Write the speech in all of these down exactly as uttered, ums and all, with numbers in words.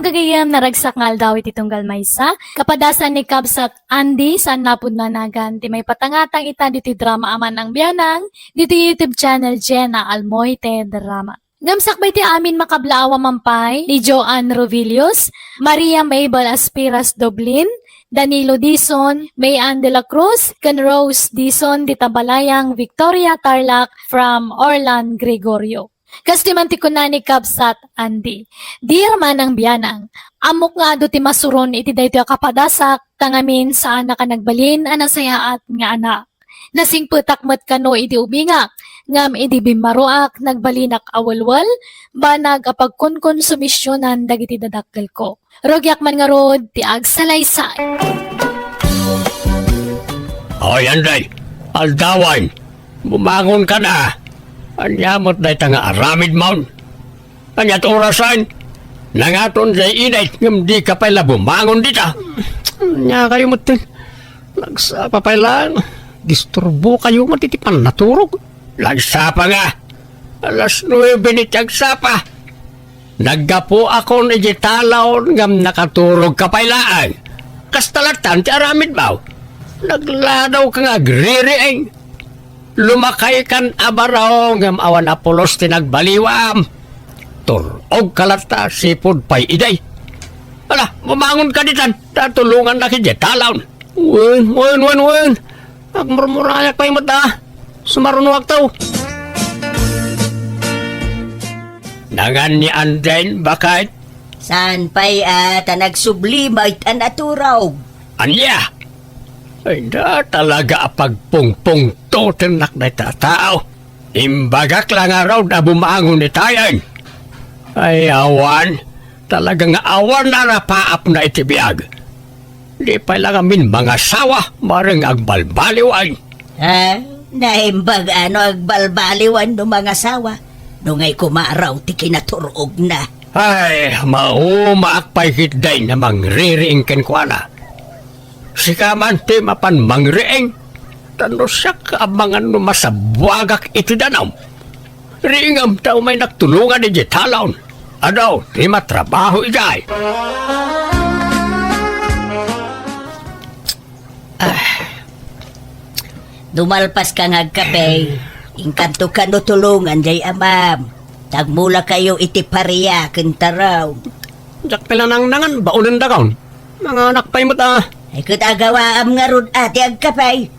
Gayam, naragsak nga aldaw iti tunggal maysa. Kapadasan ni Kabsat Andy, saan napudno a nagan ti maipatangatang ita ditoy drama a Manang Bianang, ditoy YouTube channel Jenna Almoite Drama. Ngem sakbay ti amin, makablaaw a mampay ni Joan Rovilios, Maria Mabel Aspiras Doblin, Danilo Dizon, May Ann de la Cruz, ken Rose Dizon, dita balayang Victoria Tarlac from Orlan Gregorio. Kastoy man ti kuna ni Kabsat Andy, "Dear Manang Bianang, ammok nga adu ti masuron iti daytoy a kapadasak, ta ngamin, saanak a nagbalin a nasayaat nga anak. Nasingpetak met kano idi ubingak, ngem idi bimmaroak, nagbalinak a welwel, banag a pagkonkonsumisionan dagiti dadakkelko. Rugiak man ngarud ti agsalaysay." Oy, Andy, aldawan, bumangon ka na. Ania met dayta nga aramidmon? Ania ti orasan? Nangaton diay init ngem dika pay la bumangon dita. Ania kayo met, Tin? Nagsapa pay laeng. Disturbo kayo met iti pannaturog. Nagsapa nga. Alas nuebe ni ti agsapa. Naggapuakon iti talon ngem nakaturog ka pay laeng. Kasta latta ti aramidmo. Nagladaw ka nga agririing. Lumakay kan a baro ngem awan a pulos ti nagbaliwam. Tur-og ka latta, sipud pay idi. Ala, bumangon ka ditan, ta tulongannak idiay talon. Wen, wen, wen, wen. Agmurmurayak pay met a. Sumarunoak taw. Nangan ni Andy, baket? Saan pay a ta nagsubli met a naturog. Ania? Ay, da talaga a pagpungpungtotennak dayta a tao. Imbagak la ngarud a bumangon itayen. Ay, awan. Talaga nga awan a napaapna iti biag. Di pay la ngamin mangasawa, bareng agbalbaliwan. Ha? Naimbag a no agbalbaliwan no mangasawa? No ngay kumaraw ti kinaturogna. Ay, maumaak pay ketdi a mangririing kenkuana. Sika man ti mapan mangriing, ta no siak, amangan no masabuagak iti danum. Riingem ta umaynak tulongan idiay talon. Adu ti matrabaho idiay. Ah. Dumalpas ka nga agkape, inkanto kano tulongan diay amam. Tagmula kayo iti paria ken taraw. Diak pay la nangnangan, baonen dakon. Nanganak pay met a. Ay, ket agawaam ngarud a ti agkape.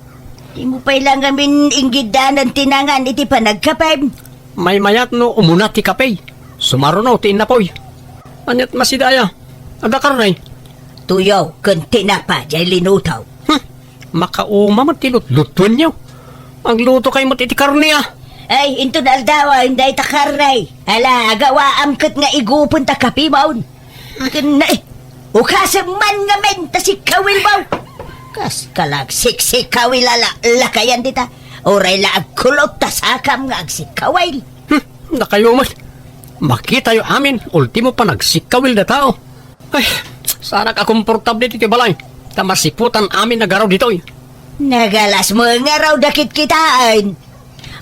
Dimo pay la ngamin inggiddanan ti nangan iti panagkapem. Maymayat no umuna ti kape. Sumaruno ti innapoy. Aniat masidaya? Adda karne? Tuyo ken tinapa diay linuto. Hmm. Makauma met ti lutlutuenyo. Agluto kay met iti karne a. Ay, inton aldawen dayta karne. Ala, agawaam ket nga igupen ta kapimon. Ken, eh, ukasem man ngamin ta sikkawilmo. Kas kalagsiksikkawil a la-, lakayan dita. Uray la agkulot ta sakam nga agsikkawil. Hmm, dakayo met. Makitayo amin, ultimo panagsikkawil da tao. Ay, saanak a komportable ditoy balay. Ta masiputan amin a garaw ditoy. Nagalas mo nga raw dakit kitaan.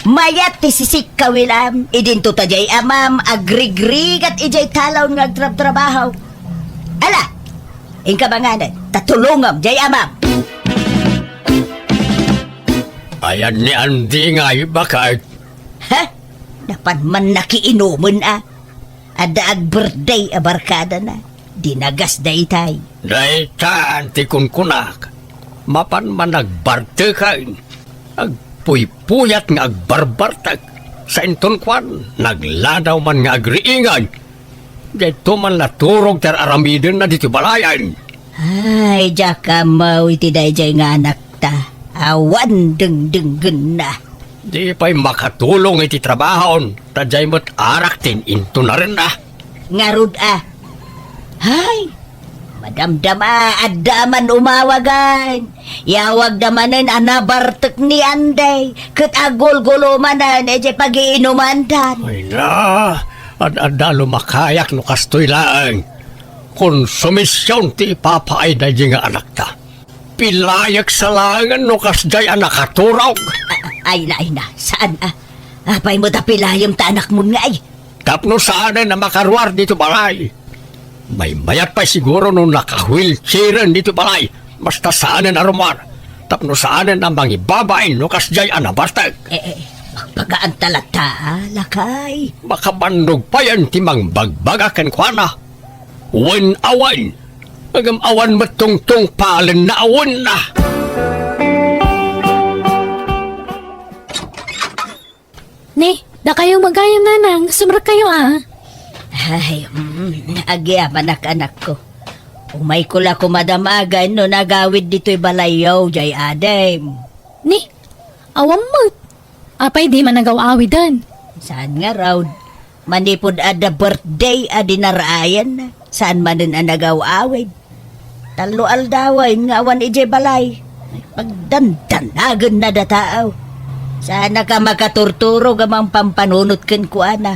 Mayat ti sisikkawilam, idinto ta diay amam agrigrigat idiay talon nga agtrabtrabaho. Ala, inka manganen, ta tulongam diay amam. Ayan ni Andy nga ay bakit? Ha? Napan man nakiinumen a? Adda ag-birthday a barkadana. Dinagas daytay. Dayta ti kunkunak. Mapan man agbarteken. Agpuypuyat nga agbarbartek. Sainton kuan, nagladaw man nga agriingay. Dayto man la turog ti ar-aramidenna ditoy balayan. Ay, diak ammo iti daydiay nga anakta. Awan dengdenggenna. Di pay makatulong iti trabahon, ta diay met arak ti in-intunarenna. Ngarud a. Hay! Madamdama, adda man umawagan. Yawagda manen a nabartek ni Andy, ket agulgulo manen idiay pagiinumandan. Ay na, ad-adda lumakayak no kastoy laeng. Konsumision ti ipapaay daydi nga anakta. Pilayek sa laengen no kasdiay a nakaturog. A-, ay na, ay na, saan a? Apay mo ta pilayem ta anakmon nga ay? Tapno saanen a makaruar dito balay. Maymayat pay siguro no naka-wheelchairen ditoy balay. Basta saanen a rummuar. Tapno saanen a mangibabain no kasdiay a nabartek. Eh, eh, bagbagaanta latta, lakay. Makabannogpayen ti mangbagbaga kenkuana. Wen awan. Ngem awan met tungtungpalen a wenna. Ni, dakayo gayam, nanang. Sumrekkayo, a. Ay, mm, agyamanak, anakko. Umayko la koma damagen no nagawid ditoy balayyo, jay adim. Ni, awan met. Apay di man nagaw-awiden? Saan ngarud? Manipud adda birthday a dinaraayan, saan manen a nagaw-awid. Tallo aldawen nga awan idiay balay. Pagdandanagenna dataaw. Saan a ka makaturturog a mangpampanunot kenkuana.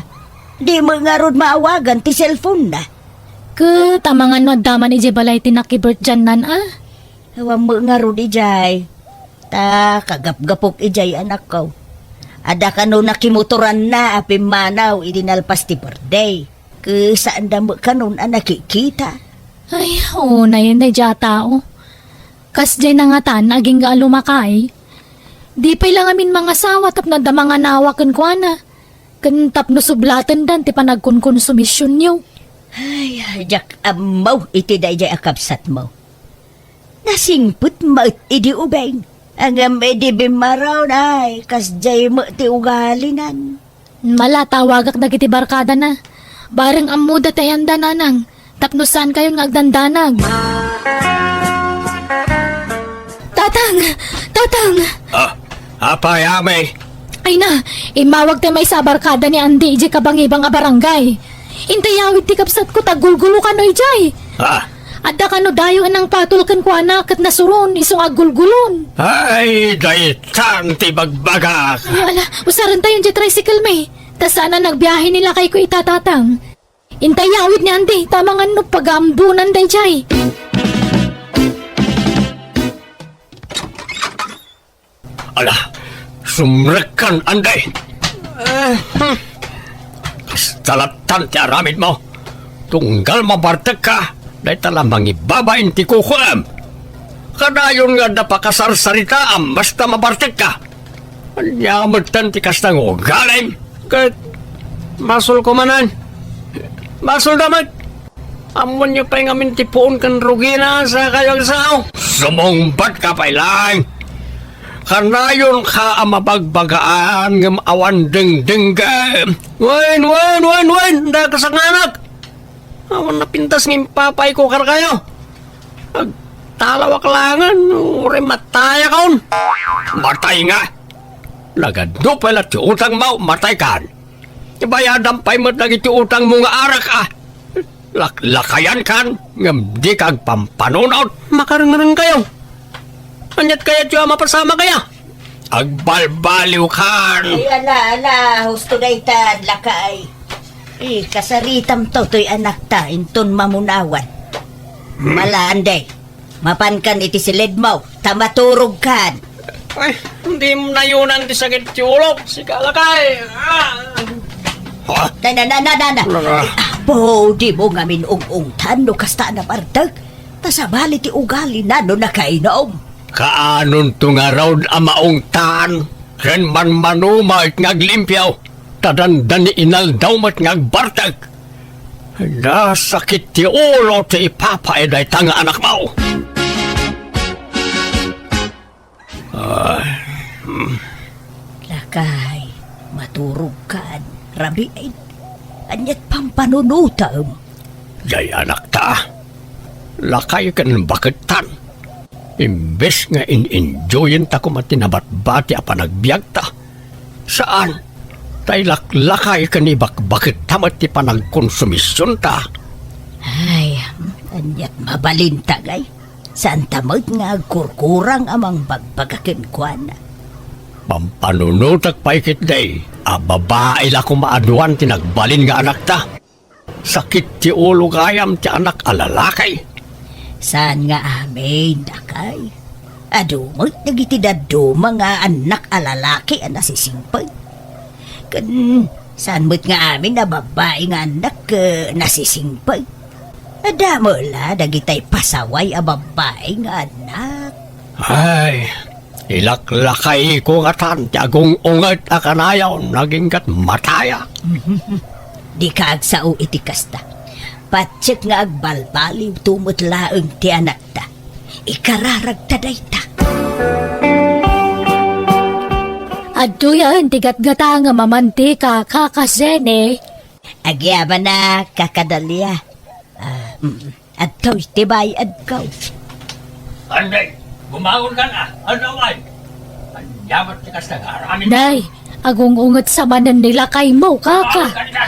Di met ngarud maawagan ti cellphone-na. Ket amangan no adda man idiay balay ti nakibirthday-nan, a? Awan met ngarud idiay. Ta kagapgapok idiay, anakko. Adda kano nakimotoranna a pimmanaw idi nalpas ti birthday. Ket saanda met kanon a nakikita. Ay, unayen daydiay a tao. Kasdiay nangatan agingga a lumakay. Di pay la ngamin mangasawa tapno adda manganawa kenkuana. Ken tapno sublatendan ti panagkonkonsumisionyo. Ay, diak ammo iti daydiay a kabsatmo. Nasingpet met idi ubing. Ngem idi bimmaron, ay, kasdiay met ti ugalinan. Mala, tawagak dagiti barkadana. Bareng ammoda ti ayanda, nanang. Tapno saankayon nga agdandanag. Tatang! Tatang! Ah, apay, amay? Ay na, immawag ti maysa a barkada ni Andy idiay kabangibang a barangay. Intay awid ti kabsatko ta gulgulo kano idiay. Ah. Adda kano dayo a nangpatol kenkuana ket nasuron isu nga aggulgulon. Ay, daytan ti bagbagak. Ay, ala, usarentayon diay tricycle, may. Ta saan a nagbiahe ni lakayko ita, tatang. Intay awid ni Andy, ta amangan no pagaambunan daydiay. Ala, sumrekkan, Andy. Eh, hmm. Kasta lattan ti aramidmo. Tunggal mabartekka, dayta la mangibabain ti kukuem. Kanayon nga adda pakasarsaritaam basta mabartekka. Ania metten ti kasta nga ugalim? Ket basolko manen. Basolda met. Ammonyo pay ngamin ti puon ken rugina, sakayo agsao. Sumungbatka pay laeng. Kanayonka a mabagbagaan ngem awan dengdengngem. Wen, wen, wen, wen, dakasanganak. Awan napintas nga impapayko kadakayo. Agtalawak laengen, uray matayakon. Matay nga. Nagadu pay la ti utangmo, mataykan. Ibayadam pay met dagiti utangmo nga arak, a. Laklakayankan, ngem dika agpampanunot. Makarengrengkayo. Aniat kayatyo a mapasamak aya? Agbalbaliwkan. Ay, ala, ala, husto daytan, lakay. Eh, kasaritamto toy anakta, inton mamunawan. Hmm. Mala, Andy, mapankan iti silidmo, ta maturogkan. Ay, dimo nayonan ti sakit ti ulok, sika, lakay. Ah. Ha? Na, na, na, na, na, na. Ala. Apo, dimo ngamin ung-ungtan no kasta a nabartek. Ta sabali ti ugalina no nakainom. Kaanonto ngarud a maungtan ken manmano met nga aglimpio, ta dandani inaldaw met nga agbartek. Nasakit ti ulo ti ipapaay dayta nga anakmo. Ay, hmm. Lakay, maturogkan, rabiin. Aniat pampanunotem? Jay anakta, lakay ken bakettan. Imbes nga in-enjoyenta koma ti nabatbati a panagbiagta, saan, ta ilaklakay ken ibakbaketta met ti panagkonsumisionta. Ay, aniat mabalinta, ngay? Saanta met nga agkurkurang a mangbagbaga kenkuana. Pampanunotek pay ketdi a babai la koma aduan ti nagbalin nga anakta. Sakit ti ulo gayam ti anak a lalaki. Saan nga amin, lakay. Adu met dagiti dadduma nga annak a lalaki a nasisingpet. Ken saan met nga amin a babbai nga annak, eh, nasisingpet. Adda met la dagitay pasaway a babbai nga annak. Ay, ilaklakayko ngatan ti agung-unget a kanayon aginggat matayak. Dika agsao iti kasta. Patiek nga agbalbaliwto met laeng ti anakta. Ikararagta dayta. Adtoyen ti gatgatangem a mantika, Kaka Zene. Agyamanak, Kaka Dalia. Ah, mm. Adtoy ti bayadko. Anday, bumangon ka na. Ano man? Ania met ti kasta nga aramid? Nay, agung-unget sa manen ni lakaymo, Kaka. Bumangon ka na.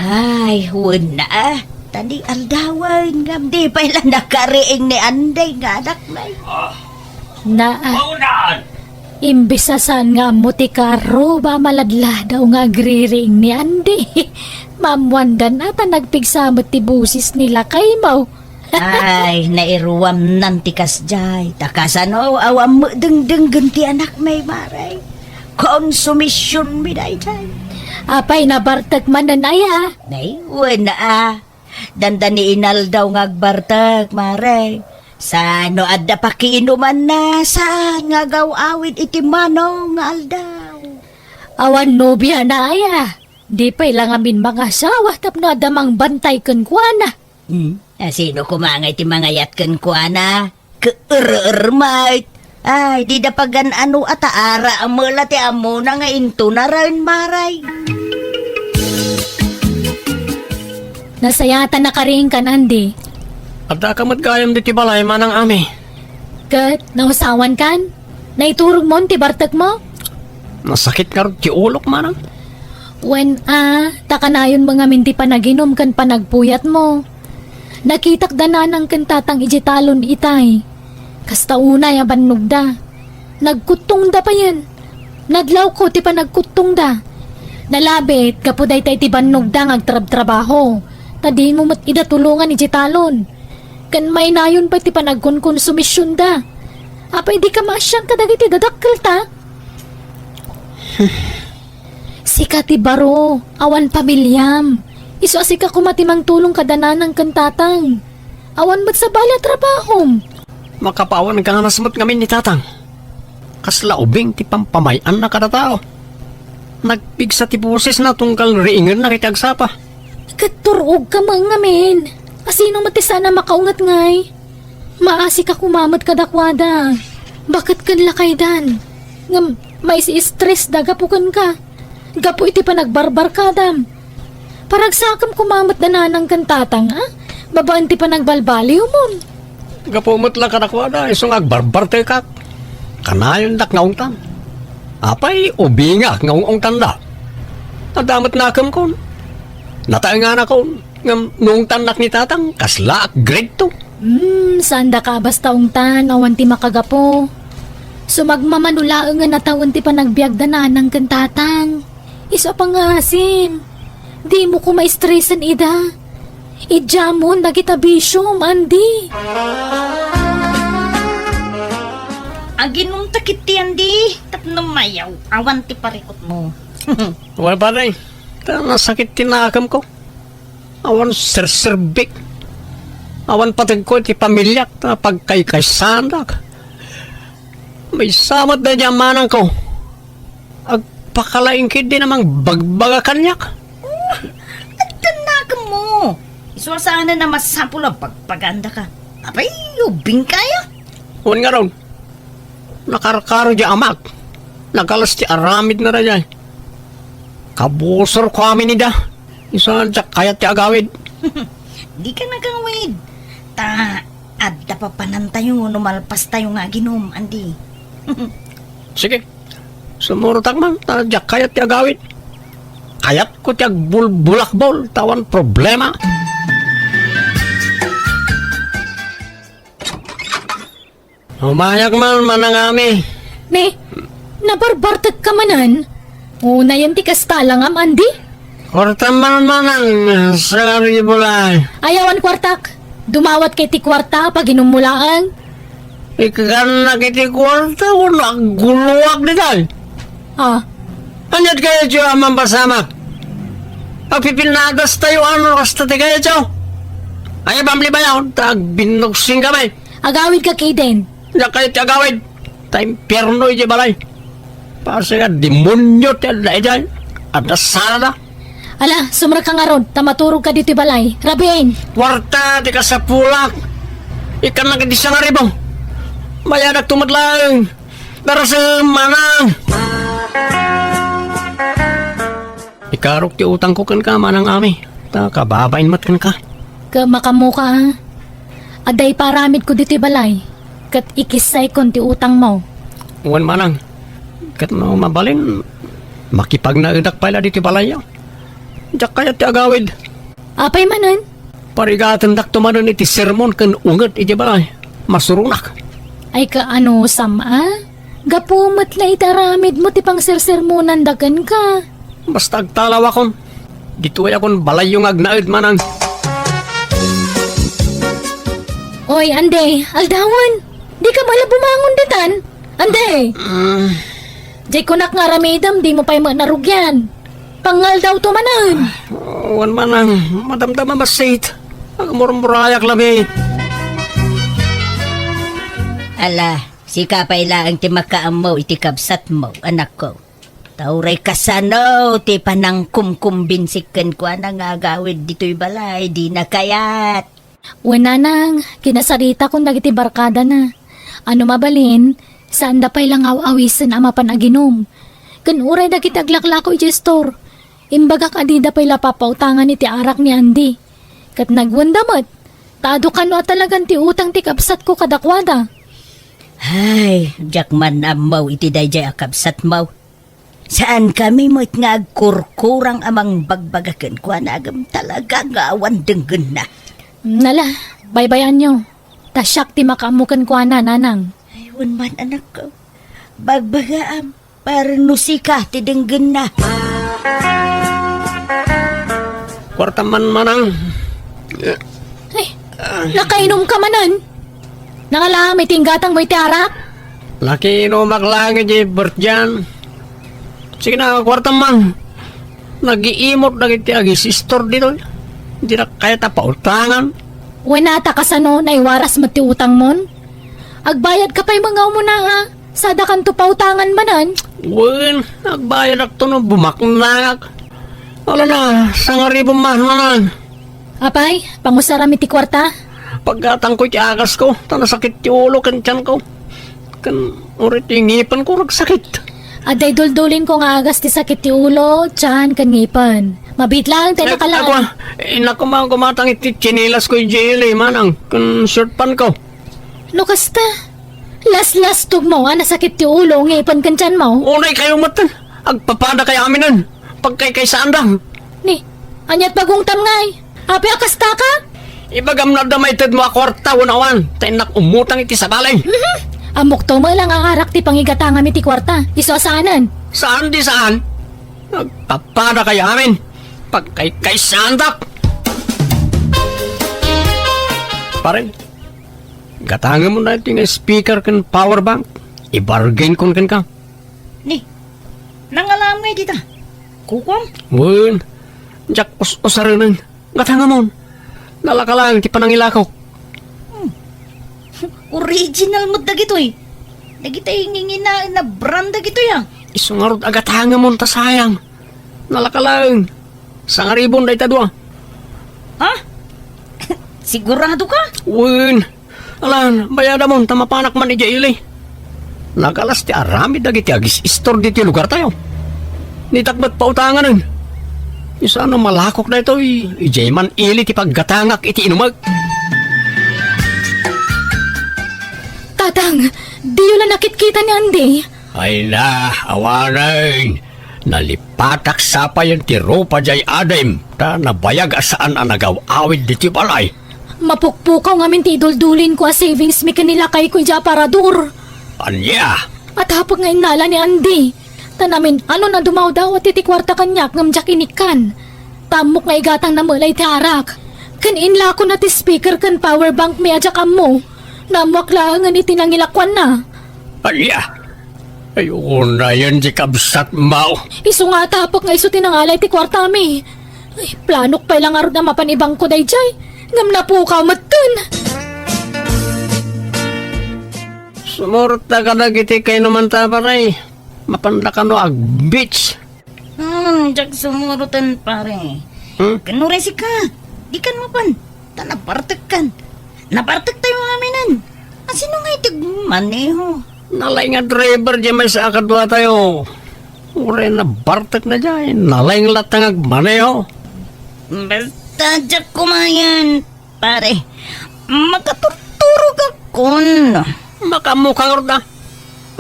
Ay, wen na, ah. Ta ni aldawen ngem di pay la nakariing ni Anday nga anakmi. Ah, Na, ah, Maunaan! Imbes a saan nga ammo ti karuba maladladaw nga agririing ni Andy, maammoandan a ta nagpigsa met ti boses ni lakaymo. Ay, nairuamnan ti kasjay. Ta kasano, awan met dengdenggen ti anakmi, Mare. Konsumisionmi dayjay. Apay, nabartek manen aya? Nay, wen a. Dandani inaldaw nga agbartek, Mare. Sa no adda pakiinumanna, saan nga agaw-awid iti mano nga aldaw? Awan nobiana aya? Di pay la ngamin mangasawa tapno adda mangbantay kenkuana. Hmm? A, sino koma nga iti mangayat kenkuana? Keer-ermay. Ay, dida pagan-ano a ta ara a mela ti ammona nga intunaren, Mare. Nasayaat a nakariingkan, Andy. Addaka met gayam ditoy balay, Manang Ami. Ket nausawankan? Naiturogmon ti bartekmo? Nasakit ngarud ti ulok, Manang. Wen a, ta kanayonmo ngamin ti panaginum ken panagpuyatmo. Nakitak da nanang ken tatang idiay talon itay. Kasta unay a bannogda. Nagkuttongda payen. Nadlawko ti panagkuttongda. Nalabit gapu dayta iti bannogda nga agtrabtrabaho, ta dimo met ida tulongan idiay talon. Ken mainayon pay ti panagkonkonsumisionda. Apay, dika maasian kadagiti dadakkelta? Sika ti baro, awan pamiliam. Isu a sika koma ti mangtulong kada nanang ken tatang. Awan met sabali a trabahom. Makapawan ganas met ngamin ni tatang. Kasla ubing ti pampamay-anna kada tao. Nagpigsa ti bosesna tunggal riingenna iti agsapa. Ket tur-ogka met ngamin. A sino met ti saan a makaunget ngay? Maasika koma met kadakuada. Baket ken lakaydan. Ngem maisi-stressda gapu kenka. Gapu iti panagbarbarkadam. Paragsakem koma met da nanang ken tatang, a? Babaen ti panagbalbaliwmon. Gapu met la kadakuada, isu nga agbarbartekak. Kanayondak nga ungtan. Apay, ubingak nga ung-ungtanda. Adda met nakemkon. Nataenganakon. Ngem no ungtannak ni tatang, kaslaak grade two. Hmm, saandaka a basta ungtan, awan ti makagapu. Sumagmamano laengen a tawen ti panagbiagda nanang ken tatang. Isu a pangngaasim. Dimo koma stresen ida. Idiamon dagita bisiom, Andy. Aginumta ketdi, Andy, tapno mayaw-awan ti parikutmo. Wen, pare, ta nasakit ti nakemko. Awan serserbik. Awan pategko iti pamiliak ta pagkaykaysaandak. Maysa met daydi a manangko. Agpakalaing ketdi a mangbagbaga kaniak. Oh, adda nakemmo. Isu a saanen a masapul a bagbagaandaka. Apay, ubingka aya? Wen ngarud, nakarkaro di amak. Nagalas ti aramidna daydiay. Kabusorko amin ida. Isu a diak kayat ti agawid. Dika nagawid. Ta adda papanantayo no malpastayo nga aginum, Andy. Sige. Sumurotak man, ta diak kayat ti agawid. Kayatko ti agbulbulakbol, ta awan problema. Umayak man, Manang Ami. Ne, nabarbartekka manen? Unayen ti kasta, langam, Andy? Kuartam man, Manang, sangaribo laeng. Ay, awan kuartak. Dumawatka iti kuarta, paginummo laeng. Ikkannak iti kuarta, wenno agguloak ditoy. Ah. Aniat kayatyo a mampasamak? Agpipinadastayo a no kasta ti kayatyo? Ay, pamlibayaw, ta agbinnugsinggami. Agawidka, Kiden. Diak kayat ti agawid. Ta impierno iti balay. Pasi nga demonio ti adda idiay. Adda sanada. Ala, sumrekka ngarud, ta maturogka ditoy balay. Rabin! Kuarta ti kasapulak. Ikkan na iti sangaribu. Mayadak tumet laeng. Darasem, manang. Ikarok ti utangko kenka, manang Ami. Ta kababain met kenka. Ket makaammoka, a. Adda iparamidko ditoy balay, ket ikissaykon ti utangmo. Wen, manang. Ket no mabalin, makipagnaedak pay la ditoy balayyo. Diak kayat ti agawid. Apay manen? Parigatendakto manen iti sermon ken unget iti balay. Masuronak. Ay, kaanusam, a? Gapu met la iti aramidmo ti pangsersermonanda kenka. Basta agtalawakon. Ditoyakon balayyo nga agnaed, manang. Oy, Ande, aldawen. Dika met la bumangon ditan. Ande! Mm. Diay kunak nga aramidem, dimo pay met narugian. Pangaldawto manen. Wen, manang, madamdama bassit. Agmurmurayak labi. Ala, sika pay laeng ti makaammo iti kabsatmo, anakko. Ta uray kasano ti panangkumkumbinsi kenkuana nga agawid ditoy balay, dina kayat. Wen, nanang, kinasaritakon dagiti barkadana. A no mabalin, saanda pay la nga aw-awisen a mapan aginum. Ken uray dagiti aglaklako idiay store, imbagak a dida pay la papautangan iti arak ni Andy. Ket nagwenda met, ta adu kano a talagan ti utang ti kabsatko kadakuada. Ay, diak man ammo iti daydiay a kabsatmo. Saankami met nga agkurkurang a mangbagbaga kenkuana ngem talaga nga awan denggenna. Nala, baybayanyo. Ta siak ti makaammo kenkuana, nanang. Ay, wen man, anakko. Bagbagaam, para no sika ti denggenna. Kuartam man, manang. Ay, nakainumka manen? Nangalam iti inggatangmo iti arak? Nakiinumak laeng iti birthday-an. Sige na, kuartam man. Nagiimot dagiti agisistor ditoy. Dinak kayat a pautangan. Wen, a, ta kasano, naiwaras met ti utangmon? Agbayadka pay met nga umuna, a? Sadakanto pautangan manen? Wen, agbayadakto no bumaknangak. Ala na, sangaribu man, manang. Apay, pangusaram iti kuarta? Paggatangko iti agasko, ta nasakit ti ulo ken tianko. Ken uray ti ngipenko nagsakit. Adda iduldulinko nga agas ti sakit ti ulo, tian, ken ngipen. Mabiit laeng ti nakalaan. Ako, innak koma gumatang iti tsinelas ko idiay ili, manang, ken short pant ko. No kasta, laslastogmo a nasakit ti ulo, ngipen ken tianmo. Unay kayo met, agpapada kayo aminen. Pagkaykaysaanda. Ni, aniat pagungtam ngay? Apay a kasta ka? Ibagam no adda maitedmo a kuarta wen awan, ta innak umutang iti sabali. Mhm. Ammokto met la nga arak ti pangigatangam iti kuarta. Isu a saanen. Saan di saan? Agpapada kayo amin. Pagkaykaysaandak. Pare, gatangemon daytoy nga speaker ken power bank. Ibargain kon kenka. Ni, nangalam ngay dita? Kukuam? Wen, diak us-usarenen. Gatangemon. Nalaka laeng ti panangilakok. Hmm. Original met dagitoy. Dagiti nginginaen a brand dagitoy, a. Isu ngarud a gatangemon ta sayang. Nalaka laeng. Sangaribon dayta dua. Ha? Sigurado ka? Wen. Alan, bayadamon ta mapanak man idiay ili. Nagalas ti aramid dagiti agis-istor ditoy lugartayo. Nitak met pautanganen. Isano malakok daytoy, idiay man ili ti paggatangak iti inumek. Tatang, diyo la nakitkita ni Andy? Ay na, awanen. Nalipatak sapayen ti rupa diay adim, ta nabayag a saan a nagaw-awid ditoy balay. Mapukpukaw ngamin ti iduldulinko a savings mi ken ni lakayko idiay aparador. Ania? Atapek nga innala ni Andy. Ta namin-anon a dumawdawat iti kuarta kaniak ngem diak inikkan. Ta ammok nga igatangna met la iti arak. Ken inlakona ti speaker ken power bank mi a diak ammo. Naammoak laengen iti nangilakuanna. Ania? Ay, unayen ti kabsatmo. Isu nga atapek nga isu ti nangala iti kuartami. Ay, planok pay la ngarud a mapan ibangko daydiay. Ngem napukaw metten. Sumurot ta kadagiti kainumanta, pare. Mapanda kano ag-beach? Hmm, diak sumuroten, pare. Hmm? Ken uray sika, dikan mapan. Ta nabartekkan. Nabartek tayo aminen. Asino nga iti agmaneho? Nalaing nga driver diay maysa a kadua tayo. Uray nabartek na diay, nalaing latta nga agmaneho. Basta diak kumayan, pare. Makaturturogakon. Makaammoka ngarud a.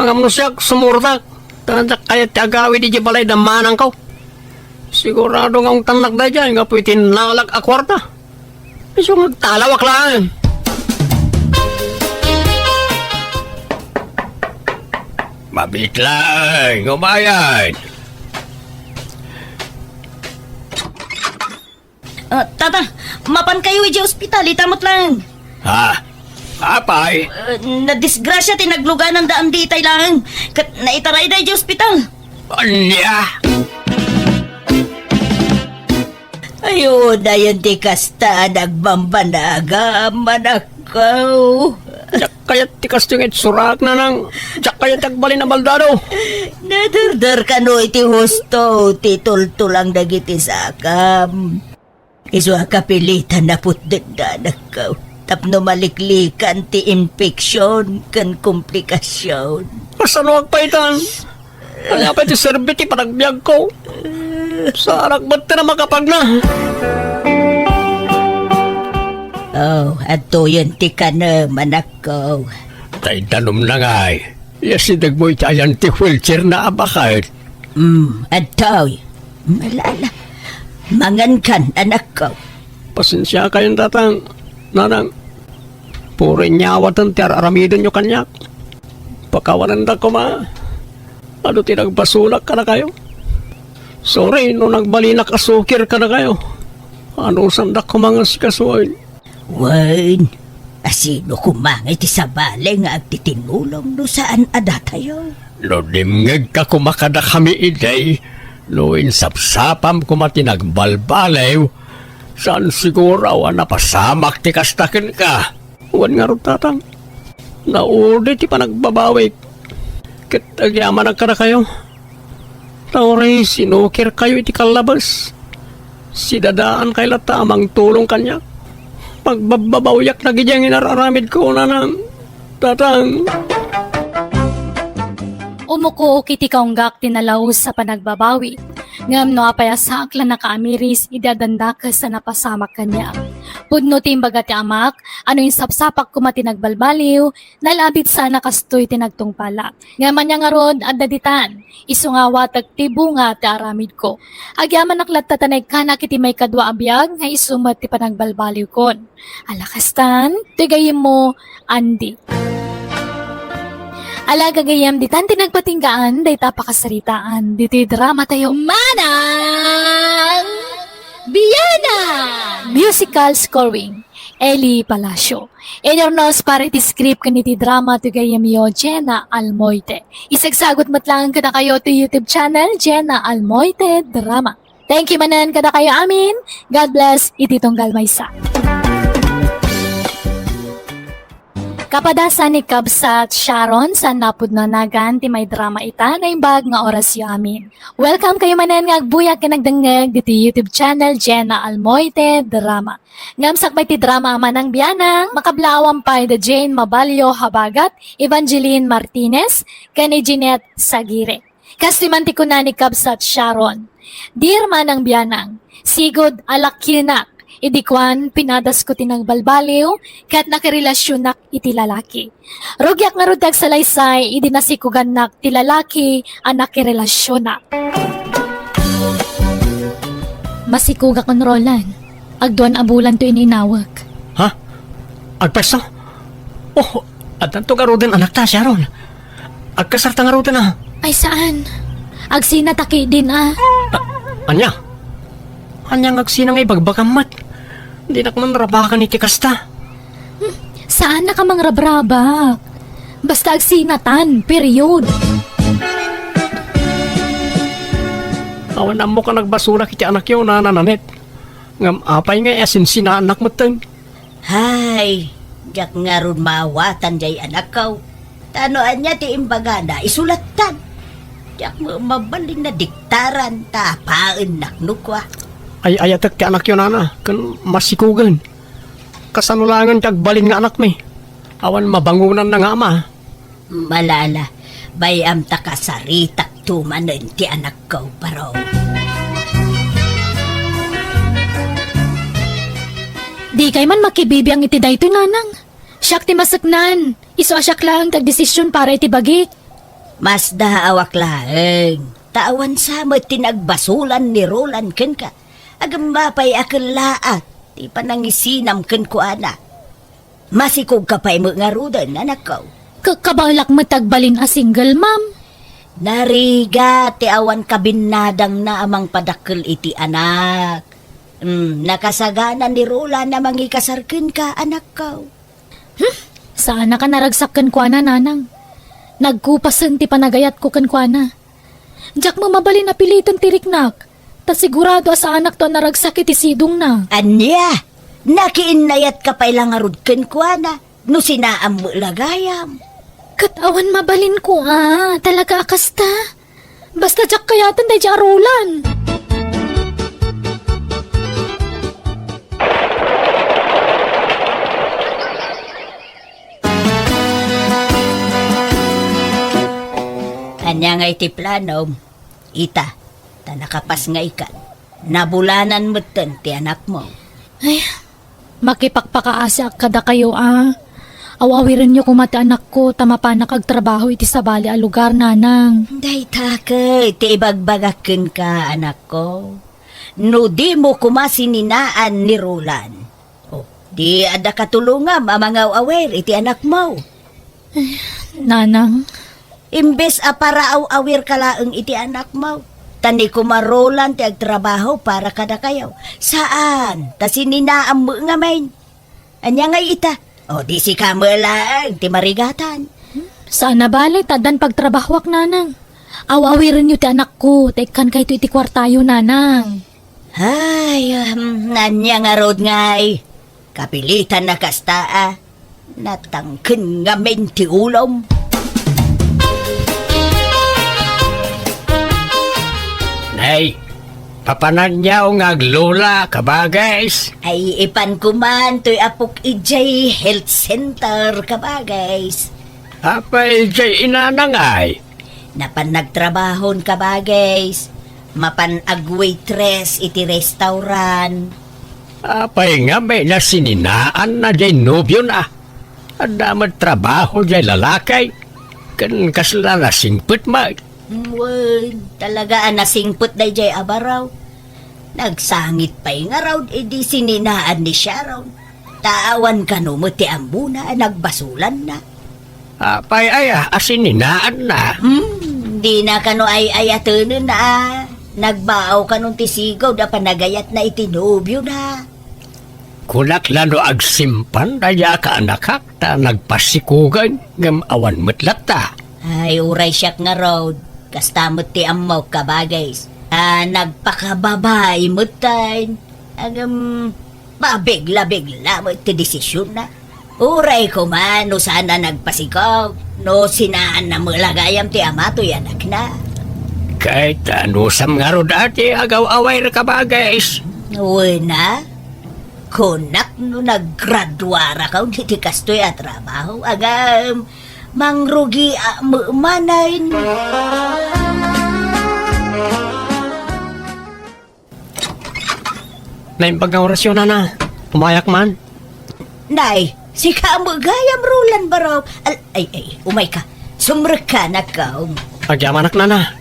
Ngem no siak, sumurotak. Ta diak kayat ti agawid idiay balay da manangko. Sigurado nga ungtannak daydiay nga apo iti nalak a kuarta. Isu nga agtalawak laeng. Mabiit laeng, umayen. Ah, tata, mapan kayo idiay ospital, ita met laeng. Ha? Apay? Ah, nadisgrasya ti naglugananda Andy itay laeng. Ket naitarayda idiay ospital. Ania? Ayo, dayon ti kasta a nagbambanagam, anakko. Diak kayat ti kastoy nga itsurak, nanang. Diak kayat ti agbalin a baldado. Nadurdor kano iti husto ti tultulang dagiti sakam. Isu a kapilitan a putdekda, anakko. Tapno maliklikan ti infection ken komplikasyon. Kasano agpaytan? Ania pay ti serbi ti panagbiagko? Saanak met ti namakapagna. Oh, adtoyen ti kanem, anakko. Tay danumna ngay. Iyasidegmo iti ayan ti wheelchair na a baket. Hmm, adtoy. Ala, ala. Mangankan, anakko. Pasensiakayon, tatang, nanang. Puro inyawaten ti ar-aramidenyo kaniak. Pakawanendak koma. Adu ti nagbasolak kadakayo? Sorry no nagbalinak a sukir kadakayo. Anusandak koma nga asikasuon. Wen, asino koma nga iti sabali nga agtitinulong no saan a datayo? No dimngegka koma kadakami idi, no insapsapam koma ti nagbalbaliw, saan siguro a napasamak ti kasta kenka. Wen ngarud, tatang, naudi ti panagbabawik, ket agyamanak kadakayo. Ta uray sinukirkayo iti kallabes, sidadaankay latta a mangtulong kaniak. Pagbabbabawiak dagiti inar-aramidko, nanang, tatang. Umukook iti kaunggak ti nalaus a panagbabawi. Ngem no apay a saak la nakaamiris idi addan dakes a napasamak kaniak. Pudno ti imbaga ti amak, a no insapsapak koma ti nagbalbaliw, nalabit saan a kastoy ti nagtungpalak. Ngem ania ngarud, adda ditan, isu nga awatek ti bunga ti aramidko. Agyamanak latta ta naikkanak iti maikadua a biag nga isu met ti panagbalbaliwkon. Ala kastan, ti gayyemmo, Andy. Ala gagayyem, ditan ti nagpatinggaan dayta a pakasaritaan ditoy drama tayo, Manang Bianang! Musical scoring, Eli Palacio. Inurnos para iti script ken iti drama ti gayyemyo, Jenna Almoite. Isagsagut met laeng kadakayo ti YouTube channel, Jenna Almoite Drama. Thank you manen kadakayo amin. God bless iti tunggal maysa. Kapadasan ni Kabsat Sharon, saan napudno a nagan ti maidrama ita, naimbag nga orasyo amin. Welcome kayo manen nga agbuyak ken agdengngeg ditoy YouTube channel, Jenna Almoite Drama. Ngem sakbay ti drama a Manang Bianang, makablaawan pay da Jane Mabalio Habagat, Evangeline Martinez, ken ni Jeanette Sagire. Kastoy man ti kuna ni Kabsat Sharon, "Dear Manang Bianang, sigud a lucky-nak, idi kuan, pinadasko ti nagbalbaliw ket nakirelasionak iti lalaki. Rugiak ngarud ti agsalaysay idi nasikugannak ti lalaki a nakirelasionak." Masikugakon, Roland. Agduan a bulan to ininawek. Ha? Agpayso? Oh, addanto ngaruden anakta, Sharon. Agkasarta ngaruden a. Ay, saan? Agsinata ketdin a. A-, ania? Ania nga agsina nga ibagbagam met? Dinak man rabakan iti kasta. Hmm, saannaka mangrabrabak. Basta agsinatan, period. Awan ammok a nagbasolak iti anakyo, Nana Nanette. Ngem apay nga isinsinaanak metten? Hay, diak ngarud maawatan jay anakko. Ta no ania ti imbagana, isu lattan. Diak met mabalin a diktaran ta apaennak no kua. Ay-ayatek ti anakyo, nana, ken masikugen. Kasano laengen ti agbalin nga anakmi? Awan mabangonanna nga ama. Malala, bay-am ta kasaritakto manen ti anakko, baro. Dikay man makibibiang iti daytoy, nanang. Siak ti maseknan. Isu a siak laeng ti agdesisyon para iti bagik. Masdaawak laeng. Ta awan sa met ti nagbasolan ni Roland kenka. Agem, mapay a kellaat ti panangisinam kenkuana. Masikogka pay met ngaruden, anakko. Ka-, kabaelak met agbalin a single mom. Narigat ti awan kabinnadangna a mangpadakkel iti anak. Hmm, nakasagana ni Roland a mangikasar kenka, anakko. Hmm, saannak a naragsak kenkuana, nanang. Nagkupasen ti panagayatko kenkuana. Diak met mabalin a piliten ti riknak, ta sigurado a saanakto a naragsak iti sidongna. Ania? Nakiinnayatka pay la ngarud kenkuana, no sinaam met la gayam. Ket awan mabalinko a, talaga a kasta. Basta diak kayaten daydi a Roland. Ania ngay ti planom? Ita, ta nakapasngaykan. Nabulanan metten ti anakmo. Ay, makipakpakaasiak kadakayo a. Aw-awirenyo koma ti anakko ta mapanak agtrabaho iti sabali a lugar, nanang. Dayta ket ti ibagbagak kenka, anakko. No dimo koma sininaan ni Roland, oh, di adda katulongam a mangaw-awir iti anakmo. Nanang. Imbes a paraaw-awirka laeng iti anakmo, ta ni koma Roland ti agtrabaho para kadakayo. Saan, ta sininaam met ngamin. Ania ngay ita? O, di sika met laeng ti marigatan. Saan a bale, ta addan pagtrabahoak, nanang. Aw-awirenyo ti anakko, ta ikkankayto iti kuartayo, nanang. Ay, um, ania ngarud ngay? Kapilitan a kasta a. Natangken ngamin ti ulom. Nay, papananyaw nga aglola, kabagays. Ay, ipan koman toy apok idiay health center, kabagays. Apay idiay inanang ay? Napan nagtrabahon, kabagays. Mapan agwaitress iti restaurant. Apay ngamin a sininaanna diay nobiona? Adda met trabaho diay lalaki, ken kasla nasingpet met. Wen, talaga a nasingpet daydiay a baro. Nagsangit pay ngarud idi sininaan ni Sharon. Ta awan kano met ti ammona a nagbasolanna. Apay aya a sininaanna? Hmm, dina kano ay-ayatenen a nagbaaw kanon ti sigud a panagayatna iti nobiona. Kunak la no agsimpan daydiay a kaanakak ta nagpasikugen ngem awan met latta. Ay, uray siak ngarud, kasta met ti ammok, kabagays, a nagpakababai metten. Ngem, mabigla-bigla met ti desisionna. Uray koma no saan a nagpasikog, no sinaanna met la gayam ti ama toy anakna. Ket anusam ngarud a ti agaw-awir, kabagays? Wen a, kunak no naggraduarakon iti kastoy a trabaho, agam, mangrugiak met manen. Naimbag nga orasyo, nana. Umayak man. Nay, sika met gayam, Roland, baro. Al-, ay, ay, umayka. Sumrekka, anakko. Agyamanak, nana.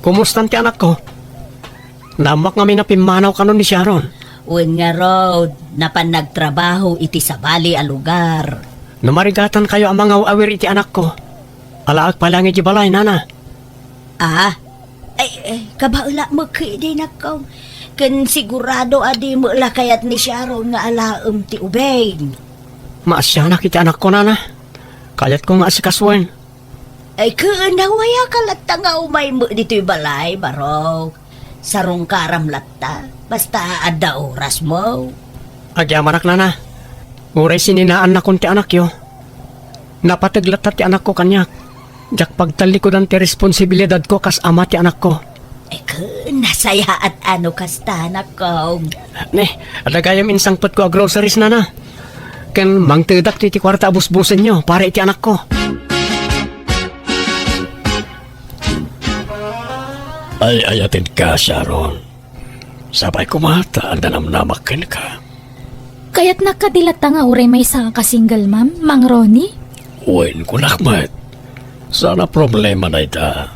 Kumustan ti anakko? Naammoak ngamin a pimmanaw kanon ni Sharon. Wen ngarud, napan nagtrabaho iti sabali a lugar. No marigatankayo a mangaw-awir iti anakko, alaek pay laeng idiay balay, nana. Ah, ay, ay, kabaelak met ketdi, anakko. Ken sigurado a di met la kayat ni Sharon nga alaem ti ubing. Maasianak iti anakko, nana. Kayatko nga asikasuen. Ay, ken awayak latta nga umay met ditoy balay, baro. Sarungkaram latta, basta adda orasmo. Agyamanak, nana. Uray sininaannakon ti anakyo, napateg latta ti anakko kaniak. Diak pagtallikudan ti responsibilidadko kas ama ti anakko. Ek, nasayaat a no kasta, anakko. Ne, adda gayam insangpetko a groceries, nana. Ken mangtedak ti, ti kuarta a busbusenyo para iti anakko. Ay-ayatenka, Sharon. Sapay koma ta adda namnamak kenka. Kayatnak kadi latta nga uray maysa ka single mom, Mang Ronnie? Wen, kunak met. Saan a problema dayta.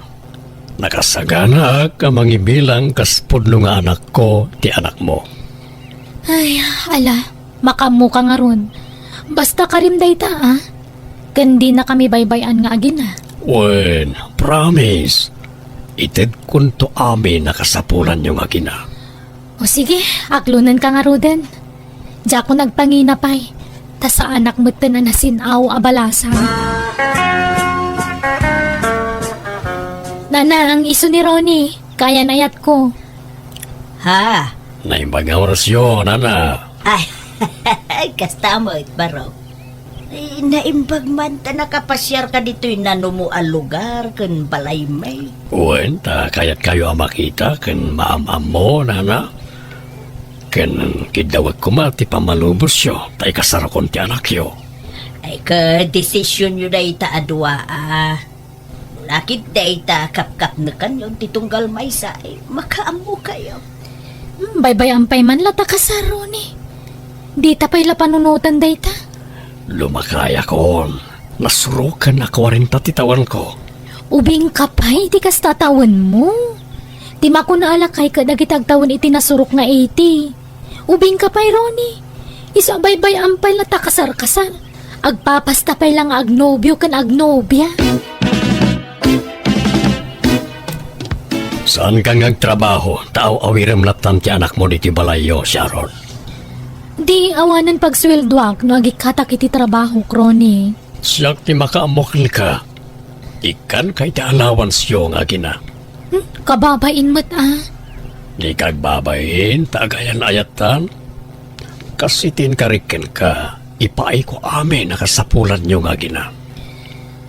Nakasaganaak a mangibilang kas pudno nga anakko ti anakmo. Ay, ala, makaammoka ngarud. Basta karim dayta, a. Ken dinakami baybay-an nga agina. Wen, promise. Itedkonto amin a kasapulanyo nga agina. O sige, aklonenka ngaruden. Diakon agpangina pay, ta saanak metten a nasin-aw a balasang. Nanang, isu ni Ronnie, kayan-ayatko. Ha? Naimbag nga orasyo, nana. Ay, kasta met, Barok. Ay, naimbag man ta nakapasiarka ditoy nanumo a lugar ken balaymi. Wen, ta kayatkayo a makita ken maam-ammo, nana. Ken kiddawek koma ti pammalubosyo ta ikasarkon ti anakyo. Ay, ket desisyonyo dayta a dua, a. Lakip dayta kapkapnekanyon ti tunggal maysa, ay, makaammokayo. Hmm, baybay-am pay man la ta kasar, Ronnie. Dita pay la panunotan dayta. Lumakayakon. Nasurokan a kuarenta ti tawenko. Ubingka pay ti kasta a tawenmo. Ti makuna a lakay ket dagiti agtawen iti nasurok nga eighty. Ubingka pay, Ronnie. Isu a baybay-am pay la ta kasar-kasar. Agpapasta pay la nga agnobio ken agnobia. Saanka nga agtrabaho, ta aw-awirem lattan ti anakmo ditoy balayyo, Sharon. Di awanen pagsueldoak no agikkatak iti trabahok, Ronnie. Siak ti makaammo kenka. Ikkanka iti allowanceyo nga agina. Hmm, kababain met, a. Dika agbabain ta agayan-ayattan. Kas iti inkarik kenka, ipaayko amin a kasapulanyo nga agina.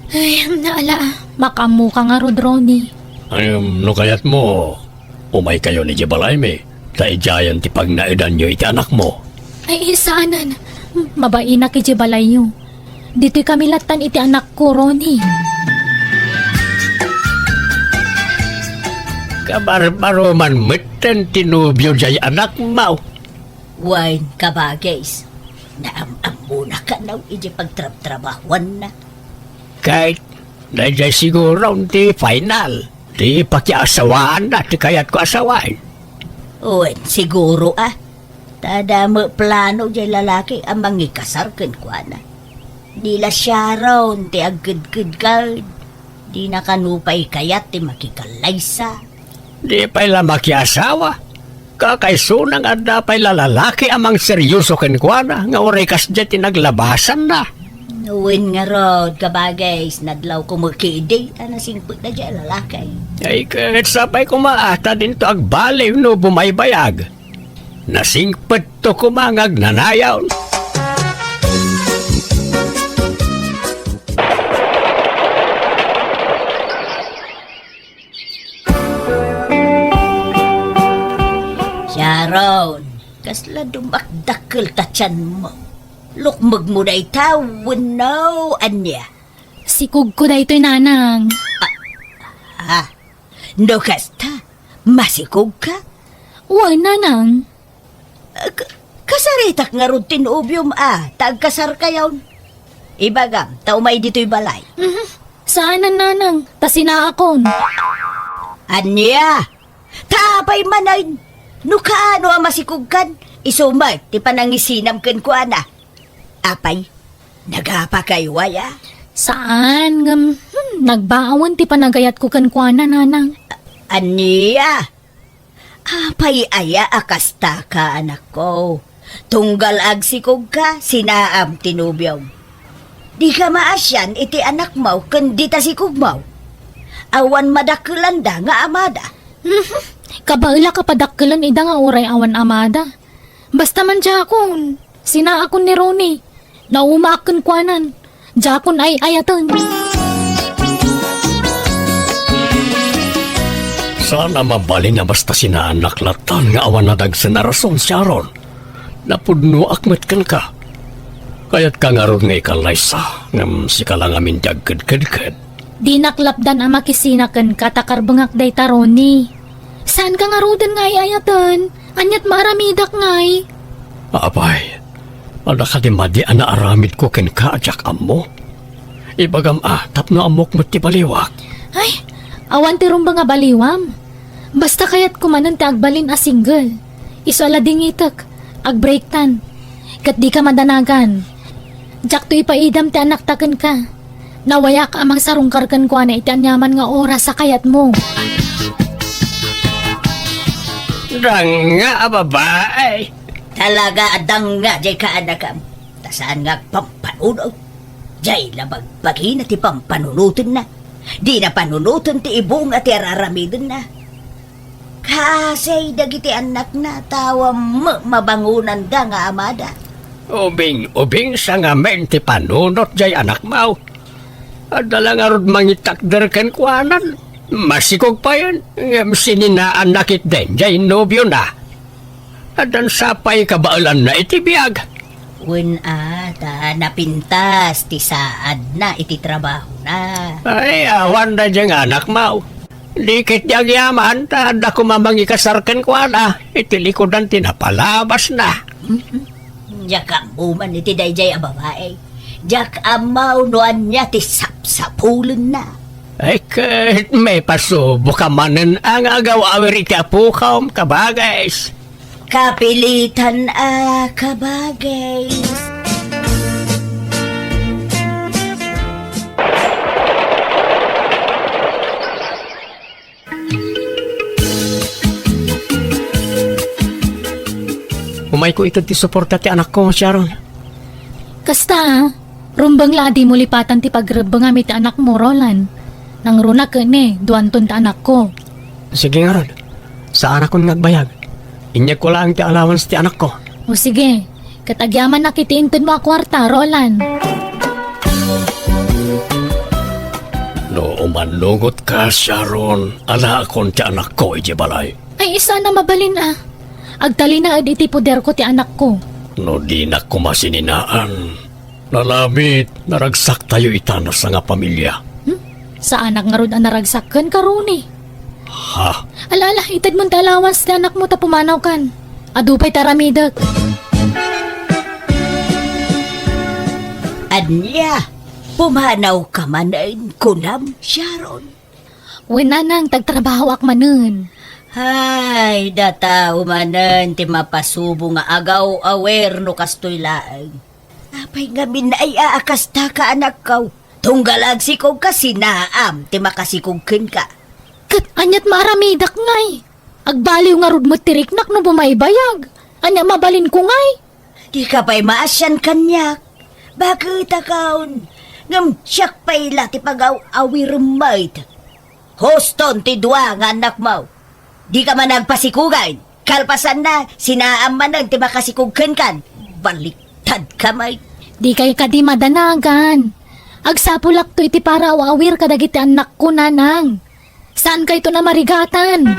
Ay, naala, a. Makaammoka ngarud, Ronnie. Ay, um, no kayatmo, umaykayon idiay balaymi, ta idiayen ti pagnaedanyo iti anakmo. Ay, saanen. Mabainak idiay balayyo. Ditoy kami lattan iti anakko, Ronnie. Kabarbaroman metten ti nobio diay anakmo. Wen, kabagis, naam-ammona kano idiay pagtrabtrabahuanna. Ket daydiay siguro ti final ti pakiasawaanna ti kayatko a sawen. Wen, siguro, a. Ta adda met plano diay lalaki a mangikasar kenkuana. Ni la Sharon ti agkedkedka. Dina kano pay kayat ti makikallaysa. Di pay la makiasawa. Kakaisuna nga adda pay la lalaki a mangseryoso kenkuana nga uray kasdiay ti naglabasanna. Wen ngarud, kabagis, nadlawko met idi a nasingpetna diay a lalaki. Ay, ket sapay koma a ta dinto agbaliw no bumaybayag. Nasingpetto koma nga agnanayon. Sharon, kasla dumakdakkel ta tianmo. Lukmegmo dayta wenno ania? Sikogko daytoy, nanang. Ah, ah, no kasta, masikogka? Wen, nanang. K-, kasaritak ngarud ti nobiom a, ta agkasarkayon. Ibagam, ta umay ditoy balay. Mhm. Saanen, nanang, ta sinaakon. Ania? Ta apay manen? No kaano a masikogkan, isu met ti panangisinam kenkuana. Apay, nagapakayo aya? Saan, ngem, hmm, nagbaawen ti panagayatko kenkuana, nanang. Ania? Apay aya a kastaka, anakko? Tunggal agsikogka, sinaam ti nobiom. Dika maasian iti anakmo ken dita sikogmo. Awan madakkelanda nga amada. Mhm. Kabaelak a padakkelen ida nga uray awan amada. Basta man diakon, sinaakon ni Ronnie. Naumaak kenkuanan. Diakon ay-ayaten. Saan a mabalin a basta sinaannak lattan nga awan nadagsen a rason, Sharon. Napudnoak met kenka. Kayatka ngarud nga ikallaysa, ngem sika la ngamin ti agkedkedked. Dinak lapdan a makisina kenka ta karbengak dayta, Ronnie. Saanka ngaruden nga ay-ayaten? Aniat maaramidak ngay? Apay, adda kadi madi a naaramidko kenka a diak ammo? Ibagam a, tapno ammok met ti baliwak. Ay, awan ti rumbeng a baliwam. Basta kayatko manen ti agbalin a single. Isu a ladingitek, agbreaktan. Ket dika madanagan. Diakto ipaidam ti anakta kenka. Nawayak a mangsarungkar kenkuana iti aniaman nga oras a kayatmo. Danga a babae. Talaga a danga diay kaanakam. Ta saan nga agpampanunot. Diay la bagbagina ti pampanunotenna. Dina panunoten ti ibunga ti araramidenna. Kasi dagiti annakna, ta awan met mabangonanda nga amada. Ubing-ubing sa ngamin ti panunot diay anakmo. Adda la ngarud mangitakder kenkuanan. Masikog payen, ngem sininaanna ketdin diay nobiona. Addan sa pay kabaelanna iti biag. Wen a, ta napintas ti saadna iti trabahona. Ay, awan daydiay nga anakmo. Di ketdi agyaman, ta adda koma mangikasar kenkuana iti likudan ti napalabasna. Mm-mm. Diak ammo man iti daydiay a babae. Diak ammo no ania ti sapsapulenna. Ay, ket maipasuboka manen a nga agaw-awir iti apokom, kabagis. Kapilitan a kabagis. Umayko ited ti suporta ti anakko, Sharon. Kasta, a. Rumbeng la a dimo lipatan ti pagrebbengam iti anakmo, Roland. Nangruna ken ni, duanton ti anakko. Sige ngarud. Saanakon nga agbayag. Inyegko laeng ti allowance ti anakko. O sige. Ket agyamanak iti intedmo a kuarta, Roland. No umannugotka, Sharon, alaakon ti anakko idiay balay. Ay, saan a mabalin a. Agtalinaed iti poderko ti anakko. No dinak koma sininaan, nalabit, naragsaktayo ita a sangapamilia. Hmm? Saanak ngarud a naragsak kenka, Ronnie. Ha? Ala, ala, itedmon ti allowance ti anakmo ta pumanawkan. Adu pay ti aramidek. Ania? Pumanawka manen, kunam, Sharon? Wen, nanang, tagtrabahoak manen. Ay, data manen ti mapasubo nga agaw-awir no kastoy laeng. Apay ngamin ay a kasta ka, anakko? Tunggal agsikog ka, sinaam ti makasikog kenka. Ket aniat maaramidak ngay? Agbaliw ngarud met ti riknak no bumaybayag. Ania mabalinko ngay? Dika pay maasian kaniak. Baket a kaon, ngem siak pay la ti pagaw-awirem met. Huston ti dua nga annakmo. Dika man agpasikugan. Kalpasanna, sinaam manen ti makasikog kenkan. Baliktad ka met. Dikay kadi madanagan. Agsapulakto iti paraw-awir kadagiti annakko, nanang. Saankayton a marigatan.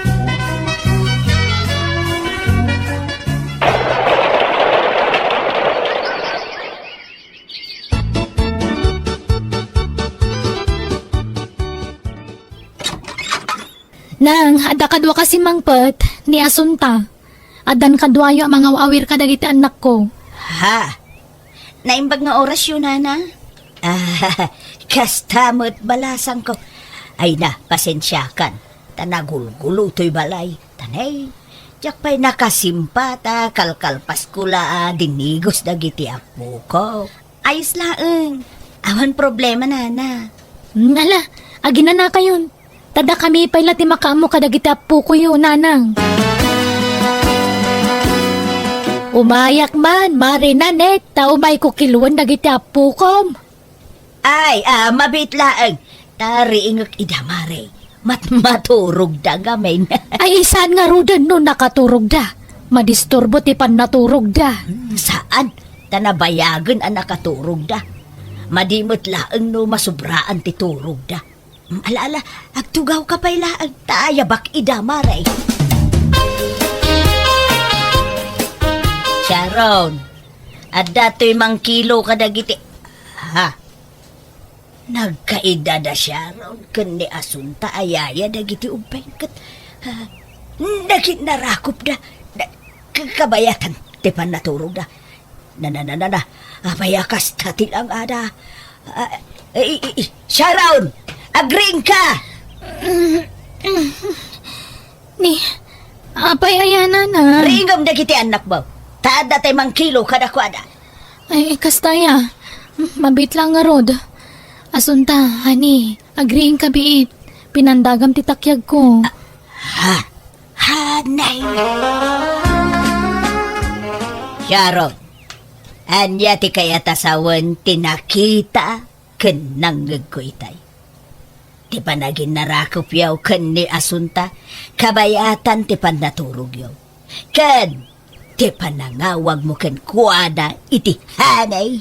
Nang, adda kadua kasi mangpet ni Asunta. Addan kaduayo a mangaw-awir kadagiti annakko. Ha? Naimbag nga orasyo, nana? Ah, kasta met balasangko. Ay na, pasensiakan. Ta nagulgulo toy balay. Tanay, diak pay nakasimpa ta kalkalpasko la a dinigos dagiti appoko. Ayos laeng. Awan problema, nana. Hmm, ala, aginanakayon. Ta dakami pay la ti makaammo kadagiti appokoyo, nanang. Umayak man, Mare Nanette, ta umayko kiluen dagiti appokom. Ay, a, mabiit laeng. Ta riingek ida, Mare. Mat-, maturogda ngamin. Ay, saan ngaruden no nakaturogda? madisturbo ti pannaturogda. Hmm, saan, ta nabayagen a nakaturogda. Madi met laeng no masubraan ti turogda. Hmm, ala, ala, agtugawka pay laeng, ta ayabak ida, Mare. Sharon, adda toy mangkilo kadagiti, ha? Nagkaida da Sharon ken ni Asunta a yaya dagiti ubbing ket, ah, naginnarakopda. Na, ka-, kabayatan ti pannaturogda. Na, na, na, na, na. Apay a kasta ti langada? Ah, i, i, i, Sharon! Agriingka! Ni, apay aya, Nanang? Riingem dagiti annakmo. Ta adda tay mangkilo kadakuada. Ay, kasta aya. Mabiit la ngarud. Asunta, honey, agriingka biit. Pinandagam ti takyagko. Ha? Honey? Sharon, ania ti kayat a sawen ti nakita ken nangngegko itay? Ti panaginnarakopyo ken ni Asunta, kabayatan ti pannaturogyo. Ken ti panangawagmo kenkuana iti honey.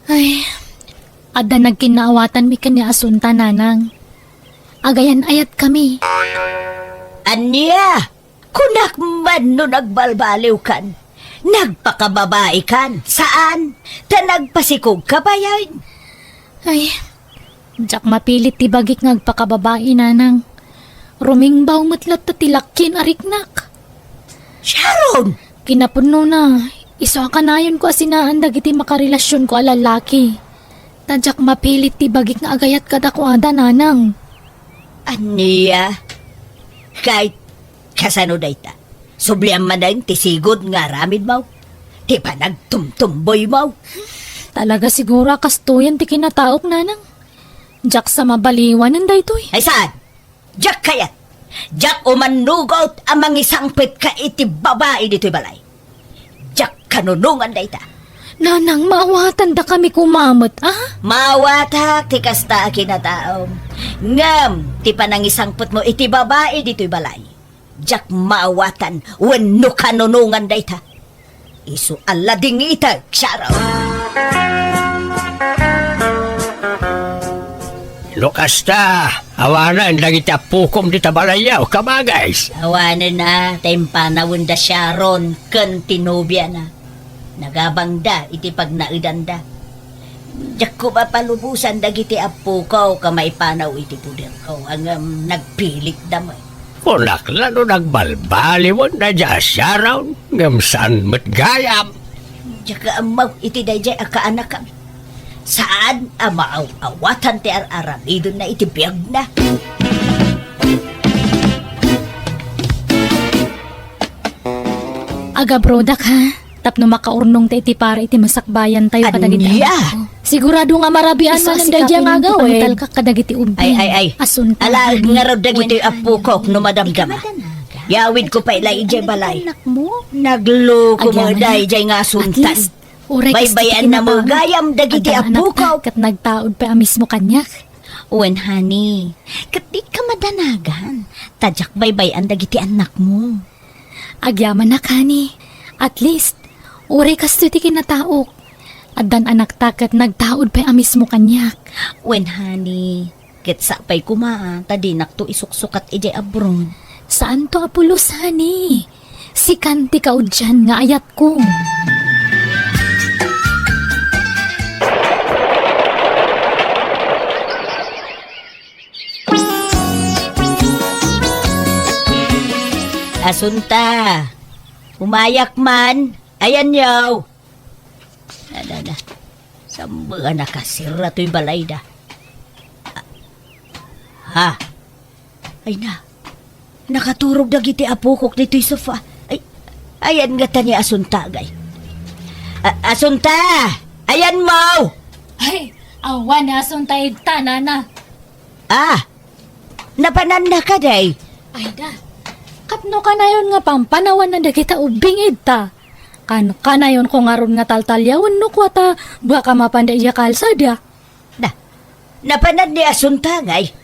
Ay, adda nagkinnaawatanmi ken ni Asunta, Nanang. Agayan-ayatkami. Ania? Kunak man no nagbalbaliwkan, nagpakababaikan, saan, ta nagpasikogka bayen. Ay, diak mapilit ti bagik nga agpakababai, Nanang. Rumingbaw met latta ti lakkin a riknak. Sharon! Kinapudnona, isu a kanayonko a sinaan dagiti makarelasionko a lallaki. Ta diak mapilit ti bagik nga agayat kadakuada, Nanang. Ania? Kay, kasano dayta? Subliam manen ti sigud nga aramidmo? Ti panagtumtumboymo? Talaga siguro a kastoyen ti kinataok, Nanang. Diak sa mabaliwanen daytoy. Ay saan? Diak kayat. Diak umannugot a mangisangpetka iti babai ditoy balay. Diak kanunongan dayta. Nanang, maawatandakami koma met, a? Maawatak ti kasta a kinataom. Ngem ti panangisangpetmo iti babai ditoy balay, diak maawatan wenno kanunongan dayta. Isu a ladingitek, Sharon. No kasta, awanen dagiti appokom dita balayyo, kabagis. Awanen a, ta impanawenda Sharon ken ti nobiana. Nagabangda iti pagnaedanda. Diakko mapalubosan dagiti appoko ken maipanaw iti poderko, ngem nagpilitda met. Kunak la no nagbalbaliwen daydiay a Sharon, ngem saan met gayam. Diak ammo iti daydiay a kaanakam. Saan a maaw-awatan ti ar-aramidenna iti biagna. Agabrodak, ha? Tapno makaurnongta iti para iti masakbayantayo kadagiti annakko. Sigurado nga marabian manen daydiay nga agawid. Isu a sikapin ti pangitalkak kadagiti ubbing. Ay, ay, ay. Asunta, ala, honey. Ngarud dagiti appokok no madamdama. Yawidko pay la idiay balay. Nagluko met daydiay nga Asunta. At least, uray kasta ti kinataok. Baybay-anna met gayam dagiti appokok. Ket nagtaud pay a mismo kaniak. Wen, honey. Ket dika madanagan. Ta diak baybay-an dagiti annakmo. Agyamanak, honey. At least, uray kastoy ti kinataok. Addan anakta ket nagtaud pay a mismo kaniak. Wen, honey, ket sapay koma, ta dinakto isuksukat idiay abroad. Saanto a pulos, honey. Sikan ti kaudian nga ayatko. Asunta, umayak man. Ayanyo. Ada, ada. Saan a nakasirra toy balayda? Ha? Ay na. Nakaturog dagiti appokok ditoy sofa. Ay, ayan ngata ni Asunta, agay. A-, Asunta! Ayanmo! Ay, awan ni Asunta ita, nana. Ah, napananna kadi? Ay da, tapno kanayon nga pampanawanna dagita ubbing ita. Kan-, kanayonko ngarud nga taltaliawen no kua ta baka mapanda idiay kalsada. Da, napanan ni Asunta ngay.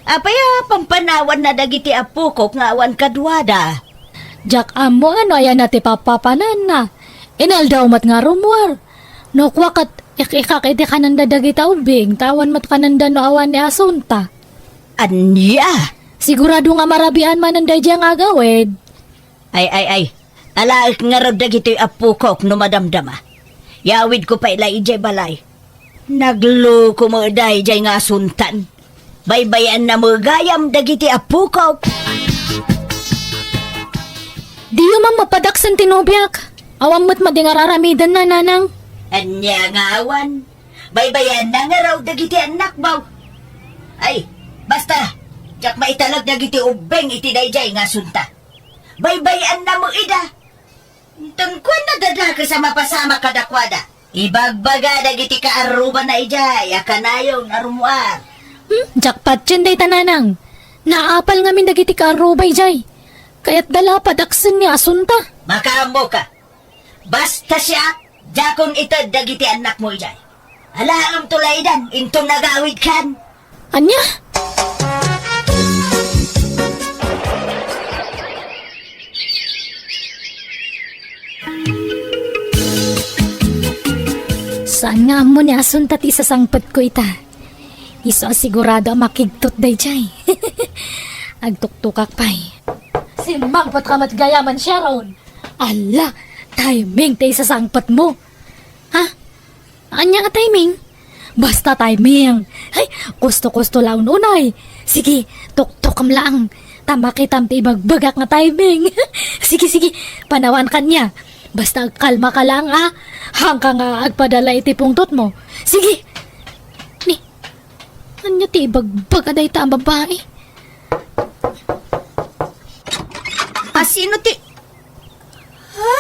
Apay a pampanawanna dagiti appokok nga awan kaduada? Diak ammo no ayanna ti papapananna. Inaldaw met nga rummuar. No kua ket ik-ikak iti kanenda dagita ubbing, ta awan met kanenda no awan ni Asunta. Ania? Sigurado nga marabian manen daydiay nga agawid. Ay, ay, ay. Alaek ngarud dagitoy appokok no madamdama. Yawidko pay la idiay balay. Nagloko met daydiay nga Asuntan. Baybay-anna met gayam dagiti appokok. Diyo man mapadaksen ti nobiak. Awan met madi nga ar-aramidenna, nanang. Ania nga awan? Baybay-anna ngarud dagiti annakmo. Ay, basta, diak maitalek dagiti ubbing iti daydiay nga Asunta. Baybay-anna met ida. Inton kuana dadakes a mapasamak kadakuada. Ibagbaga dagiti kaarrubana idiay a kanayon a rummuar. Hmm, diak patien dayta, nanang. Naapal ngamin dagiti kaarruba idiay. Kayatda la padaksen ni Asunta. Makaammoka. Basta siak, diakon ited dagiti annakmo idiay. Alaemto la idan inton agawidkan. Ania? Saan nga ammo ni Asunta ti isasangpetko ita? Isu a sigurado a makigtot daydiay. Agtuktokak pay. Simmangpetka met gayam, Sharon. Ala, timing ti isasangpetmo. Ha? Ania a timing? Basta timing. Ay, kusto-kusto la unay. Sige, tuktokem laeng. Ta makitam ti ibagbagak nga timing. Sige, sige, panawan kaniak. Basta agkalmaka laeng, a. Haanka nga agpadala iti pungtotmo. Sige. Ni, ania ti ibagbaga dayta a babai? A, sino ti, ha?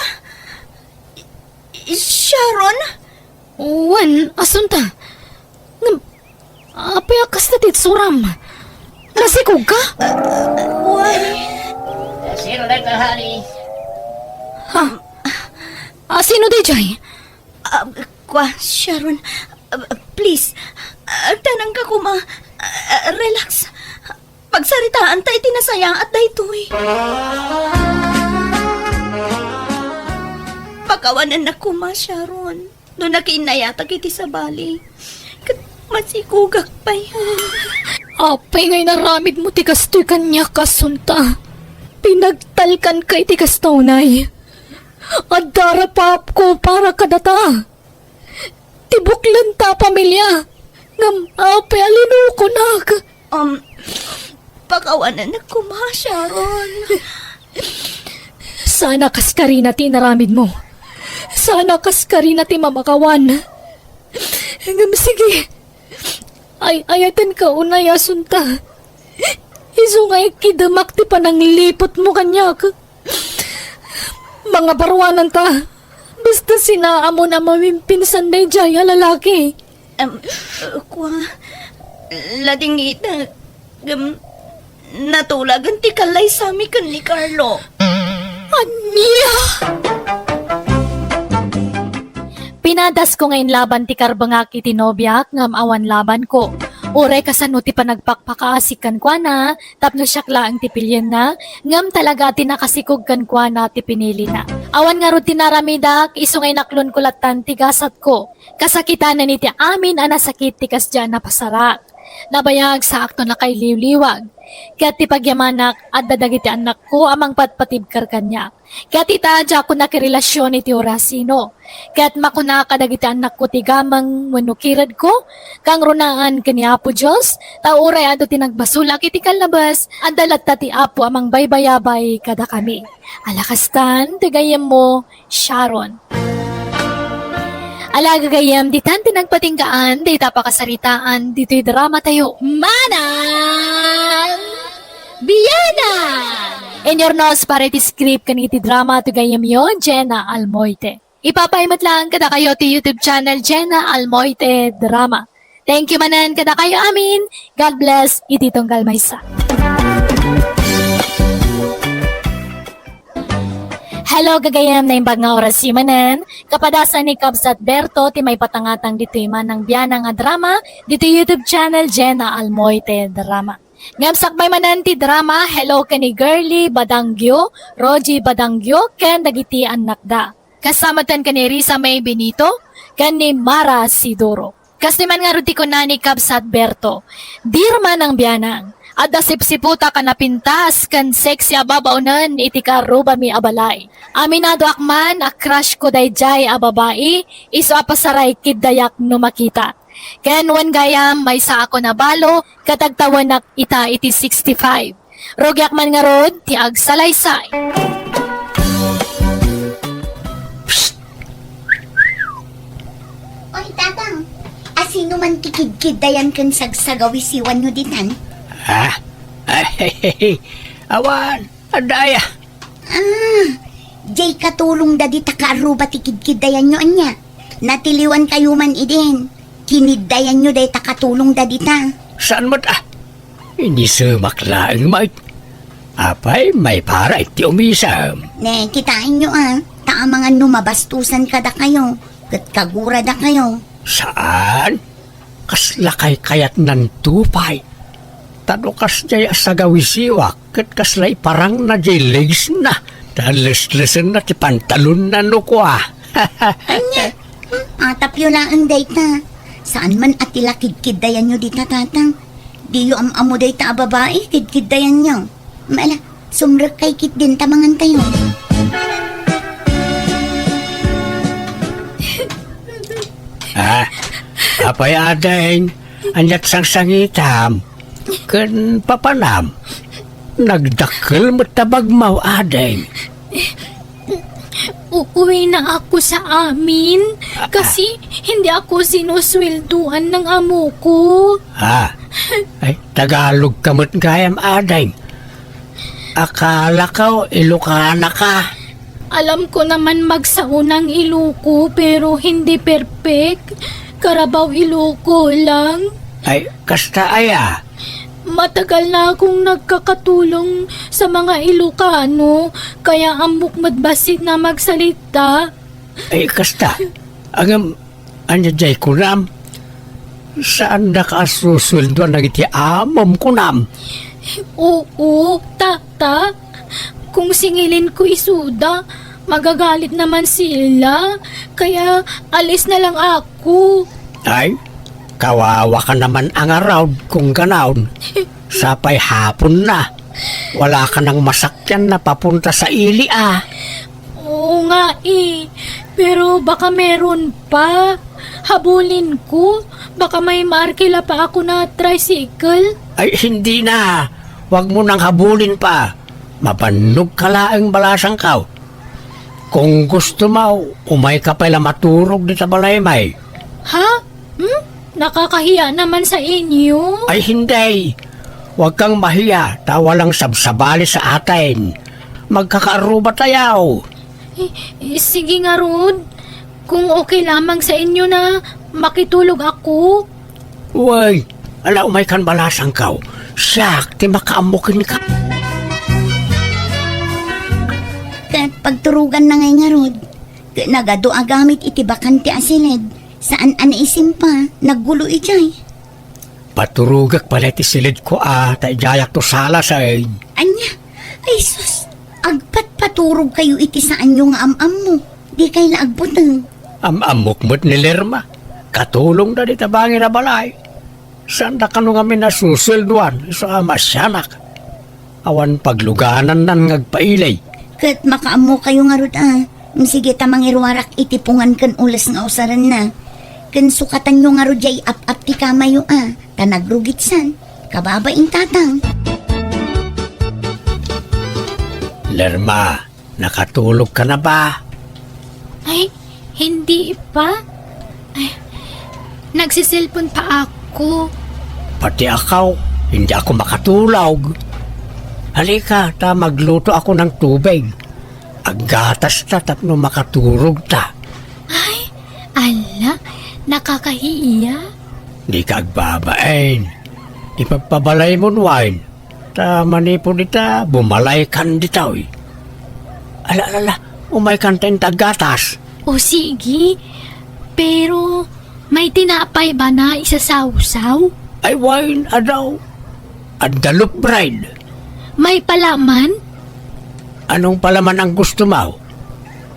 I-, i-, Sharon? Wen, Asunta. Ngem, apay a kasta ti itsuram? Nasikogka? Wen. Sino dayta, honey? Ha? A, sino daydiay? Ah, kua, Sharon, ah, please, agtanangka koma. Ah, relax. Pagsaritaanta iti nasayaat daytoy. Pakawanennak koma, Sharon, no nakiinnayatak iti sabali. Ket masikogak pay. Apay nga inaramidmo ti kastoy kaniak, Asunta? Pinagtalkanka iti kasta unay. Adda rapaapko para kadata. Ti buklenta a pamilia. Ngem apay a linukonak? Um, pakawanennak koma, Sharon. Saan a kaskarina ti inaramidmo. Saan a kaskarina ti mamakawan. Ngem sige. Ay-ayatenka unay, Asunta. Isu nga ikkidemak ti panangliputmo kaniak. Mangabaruananta. Basta sinaamon a mawimpinsan daydiay a lalaki. Em, kua, ladingitek. Em, natulagan ti kallaysami ken ni Carlo. Ania? Pinadasko nga inlaban ti karbengak iti nobiak ngem awan labanko. Uray kasano ti panagpakpakaasik kenkuana, tapno siak laeng ti pilienna, ngem talaga a ti nakasikog kenkuana ti pinilina. Awan ngarud ti naramidak, isu nga inaklonko lattan ti gasatko. Kasakitanen iti amin a nasakit ti kasdiay a napasarak. Nabayag saakto nakailiwliwag. Ket ti pagyamanak, adda dagiti annakko a mangpatpatibker kaniak. Ket ita, diakon nakirelasion iti orasino. Ket makuna kadagiti annakko ti gameng wenno kiredko, kangrunaan ken ni Apo Dios, ta uray adu ti nagbasolak iti kallabes, adda latta ti Apo a mangbaybayabay kadakami. Ala kastan, ti gayyemmo, Sharon. Ala gagayyem, ditan ti nagpatinggaan, dayta pakasaritaan, ditoy drama tayo, Manang Bianan! In your nose, para iti script ken iti drama, ti gayyemyo, Jenna Almoite. Ipapay met laeng kadakayo ti YouTube channel, Jenna Almoite Drama. Thank you manen kadakayo amin. God bless iti tunggal maysa. Hello, gagayam, naimbag nga oras manen. Kapadasan ni Kabsat Berto, ti maipatangatang ditoy Manang Bianan a drama, ditoy YouTube channel, Jenna Almoite Drama. Ngem sakbay manen ti drama, hello ken ni Girlie Badangio, Rogie Badangio, ken dagiti annakda. Kasta met ken ni Risa May Benito, ken ni Mara Sidoro. Kasta man ngarud ti kuna ni Kabsat Berto, Dirma nang bianang, adda sipsiputak a napintas ken sexy a babaonen iti kaarrubami a balay. Aminadoak man a crush ko daydiay a babai, isu a pasaray kiddayak no makita. Ken wen gayam, maysa a kuna balo, ket agtawenak ita iti sixty-five. Rugiak man ngarud ti agsalaysay. Psst! Oy, Tatang, asino man ti kidkiddayan ken sagsagawisiwanyo ditan? Ah? Ay, awan, adda aya. Ah, jay katulongda dita kaarruba ti kidkiddayanyo, ania? Natiliwankayo man idin. Kiniddayanyo dayta katulongda dita. Saan met, ah? Inisemak laeng met. Apay, maipara iti umisem. Ne, kitaenyo, ah. Ta amangan no mabastusan kadakayo, ket kaguradakayo. Saan? Kasla kaykayatnan to pay. Ta no kasdiay a sagawisiwak, ket kasla iparangna jay legs na, ta leslesenna ti pantalonna no kua. Ania? Hmm, atapyo laeng dayta. Saan man a ti lakidkiddayanyo dita, Tatang? Diyo am-ammo dayta a babai, kidkiddayanyo. Mala, sumrekkay ketdin ta mangantayo. Ah, apay, ading, aniat sangsangitam? Ken papanam? Nagdakkel met ta bagmaw, ading. Uuwi na ako sa amin kasi hindi ako sinusweldoan ng amo ko. Ah, ay, Tagalog ka met gayam, ading. Akala ko, Ilocana ka. Alam ko naman magsaunang Iloco, pero hindi perfect. Carabao Ilocos lang. Ay, kasta aya? Matagal na akong nagkakatulong sa mga Ilocano, kaya ammok met bassit na magsalita. Ay, kasta. Ngem, ania jay kunam? Saandaka a susweldoan dagiti amom kunam? Oo, Tata. Kung singilin ko isuda, magagalit naman sila. Kaya alis na lang ako. Ay, kawawa ka naman a ngarud kung ganaon. Sapay hapon na. Wala ka nang masakyan na papunta sa ili, ah. Oo nga eh. Pero baka meron pa. Habulin ko. Baka may maarkila pa ako na tricycle. Ay, hindi na. Huwag mo nang habulin pa. Mabannog ka laeng balasangko. Kung gusto mo, umay ka pay la maturog dita balay, may. Ha? Hmm? Nakakahiya naman sa inyo. Ay, hindi. Huwag kang mahiya, ta walang sabsabali sa atin. Magkakaarruba tayo. Eh, eh, sige ngarud. Kung okay lamang sa inyo na makitulog ako. Uy, ala, umay kan balasangko. Siak ti makaammo kenka. Ket pagturoganna ngay ngarud. Ket nagadu a gamit iti bakante a siled. Saan a naisimpa, naggulo idiay. Paturogak pay la iti siledko a, ta idiayak to salasay. Ania? Ay sus, agpatpaturogkayo iti saanyo nga am-ammo. Dikay la agbuteng. Am-ammok met ni Lerma. Katulongda dita bangir a balay. Saanda kano ngamin a susueldoan isu a maasianak. Awan pagluganannan nga agpailay. Ket makaammokayo ngarud a. Sige ta mangiruarak iti pungan ken ules nga usarenna. Ken sukatanyo ngarud diay ap-ap ti kamayo a. Ta nagrugitsan. Kababain, Tatang. Lerma, nakatulog ka na ba? Ay, hindi pa. Ay, nagsiselpon pa ako. Pati ako, hindi ako makatulog. Halika, ta magluto ako ng tubig. Aggatas ta tapno makaturog ta. Ay, ala, nakakahiya. Di ka agbabain. Ipagpabalay mo, wine. Ta manipud ita, bumalaykan ditoy. Ala, ala, ala, umaykan ta inta aggatas. O sige, pero may tinapay ba na isasawsaw? Ay, wine, adaw. Adda loaf bread. May palaman? Anong palaman ang gusto mo?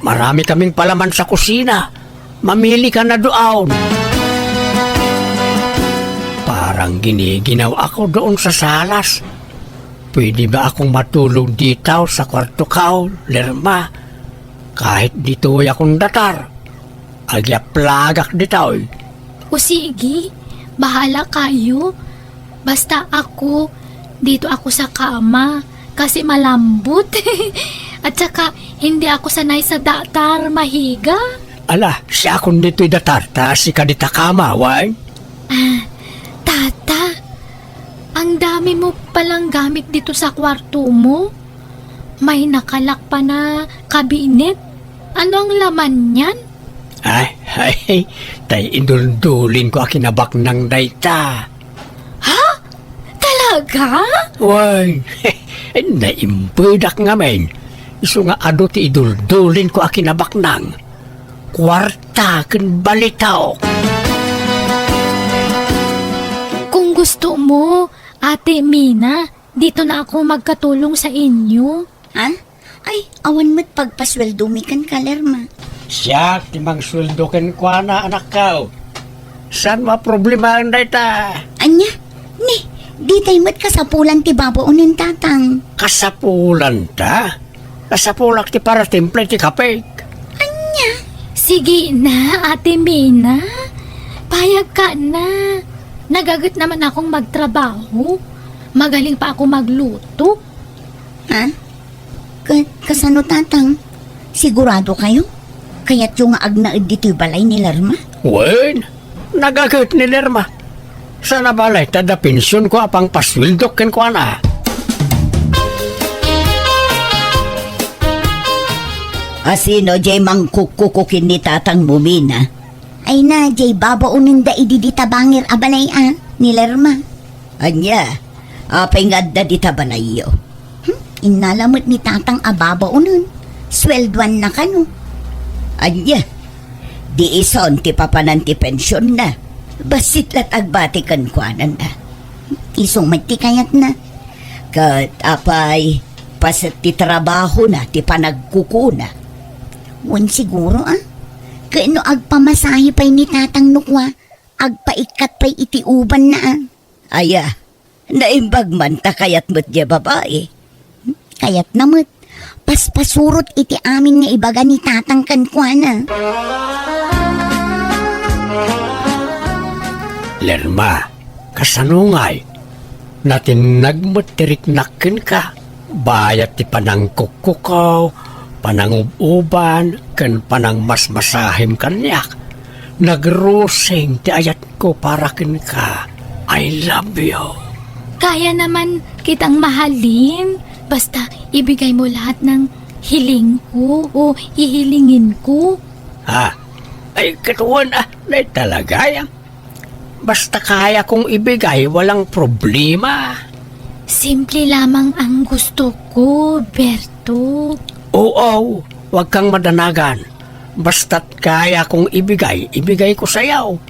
Marami kaming palaman sa kusina. Mamili ka na doon. Parang giniginaw ako doon sa salas. Pwede ba akong matulog dito sa kwarto ko, Lerma? Kahit ditoy akong datar, agyaplagak ditoy. O sige, bahala kayo. Basta ako, dito ako sa kama, kasi malambot. At saka, hindi ako sanay sa datar, mahiga. Ala, siakon ditoy datar, ta sika dita kama, wen? Ah, tata, ang dami mo palang gamit dito sa kwarto mo. May nakalak pa na kabinet. Ano ang laman niyan? Ay, ay, tay iduldulin ko a kinabaknang dayta. Ha? Talaga? Wen, naimpedak ngamin. Isu nga adu ti iduldulin ko a kinabaknang. Kuarta ken balitaok. Kung gusto mo, Ate Mina, dito na ako magkatulong sa inyo. Ha? Ay, awan met pagpasueldomi kenka, Lerma. Siak ti mangsueldo kenkuana, anakko. Saan mo a problemaen dayta? Ania? Ni, ditay met kasapulan ti babaonen, tatang. Kasapulan ta? Kasapulak ti paratimpla ti kape. Ania? Sige na, Ate Mina. Payag ka na. Nagaget naman akong magtrabaho. Magaling pa ako magluto. Ha? Ka-, kasano, tatang? Sigurado kayo? Kayatyo nga agnaed ditoy balay ni Lerma? Wen, nagaget ni Lerma. Sana balay ta da pension ko a pangpasueldo kenkuana. Asino jay mangkukkuko ken ni tatang mo, Mina? Ay na, jay babaonen da idi dita bangir a balay a, ni Lerma. Ania, apay nga adda dita balayyo? Hmm, innala met ni tatang a babaonen. Sueldoanna kano. Ania, di isun ti papanan ti pensionna. Bassit la't agbati kenkuana. Isu met ti kayatna. Ket apay, paset ti trabahona ti panagkukuna. Wen siguro, a? Ket no agpamasahe pay ni tatang no kua, agpaikkat pay iti ubanna, a? Aya, naimbag man ta kayat met diay babai. Kayatna met. Paspasurot iti amin nga ibaga ni tatang kenkuana. Lerma, kasano ngay? Natinnag met ti riknak kenka. Bayat ti panangkukkukaw, panangub-uban, ken panangmasmasahim kaniak. Nagrusing ti ayatko para kenka. I love you. Kaya naman kitang mahalin. Basta ibigay mo lahat ng hiling ko o hihilingin ko. Ha? Ay, katuan, ah, nay talaga yan. Basta kaya kong ibigay, walang problema. Simple lamang ang gusto ko, Berto. Oo, wag kang madanagan. Basta't kaya kong ibigay, ibigay ko sa'yo.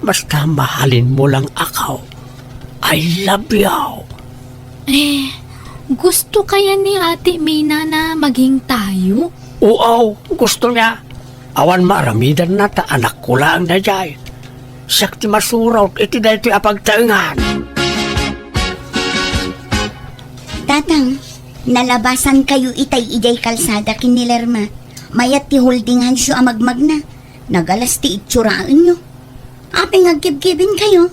Basta mahalin mo lang ako. I love you. Eh, gusto kaya ni Ate Mina na maging tayo? Oo, gusto niya. Awan maaramidanna ta anakko laeng daydiay. Siak ti masurot iti daytoy a pagtaengan. Tatang, nalabasan kayo itay idiay kalsada ken ni Lerma. Mayat ti holding handsyo a magmagna. Nagalas ti itsuraenyo. Apay nga agkibkibin kayo?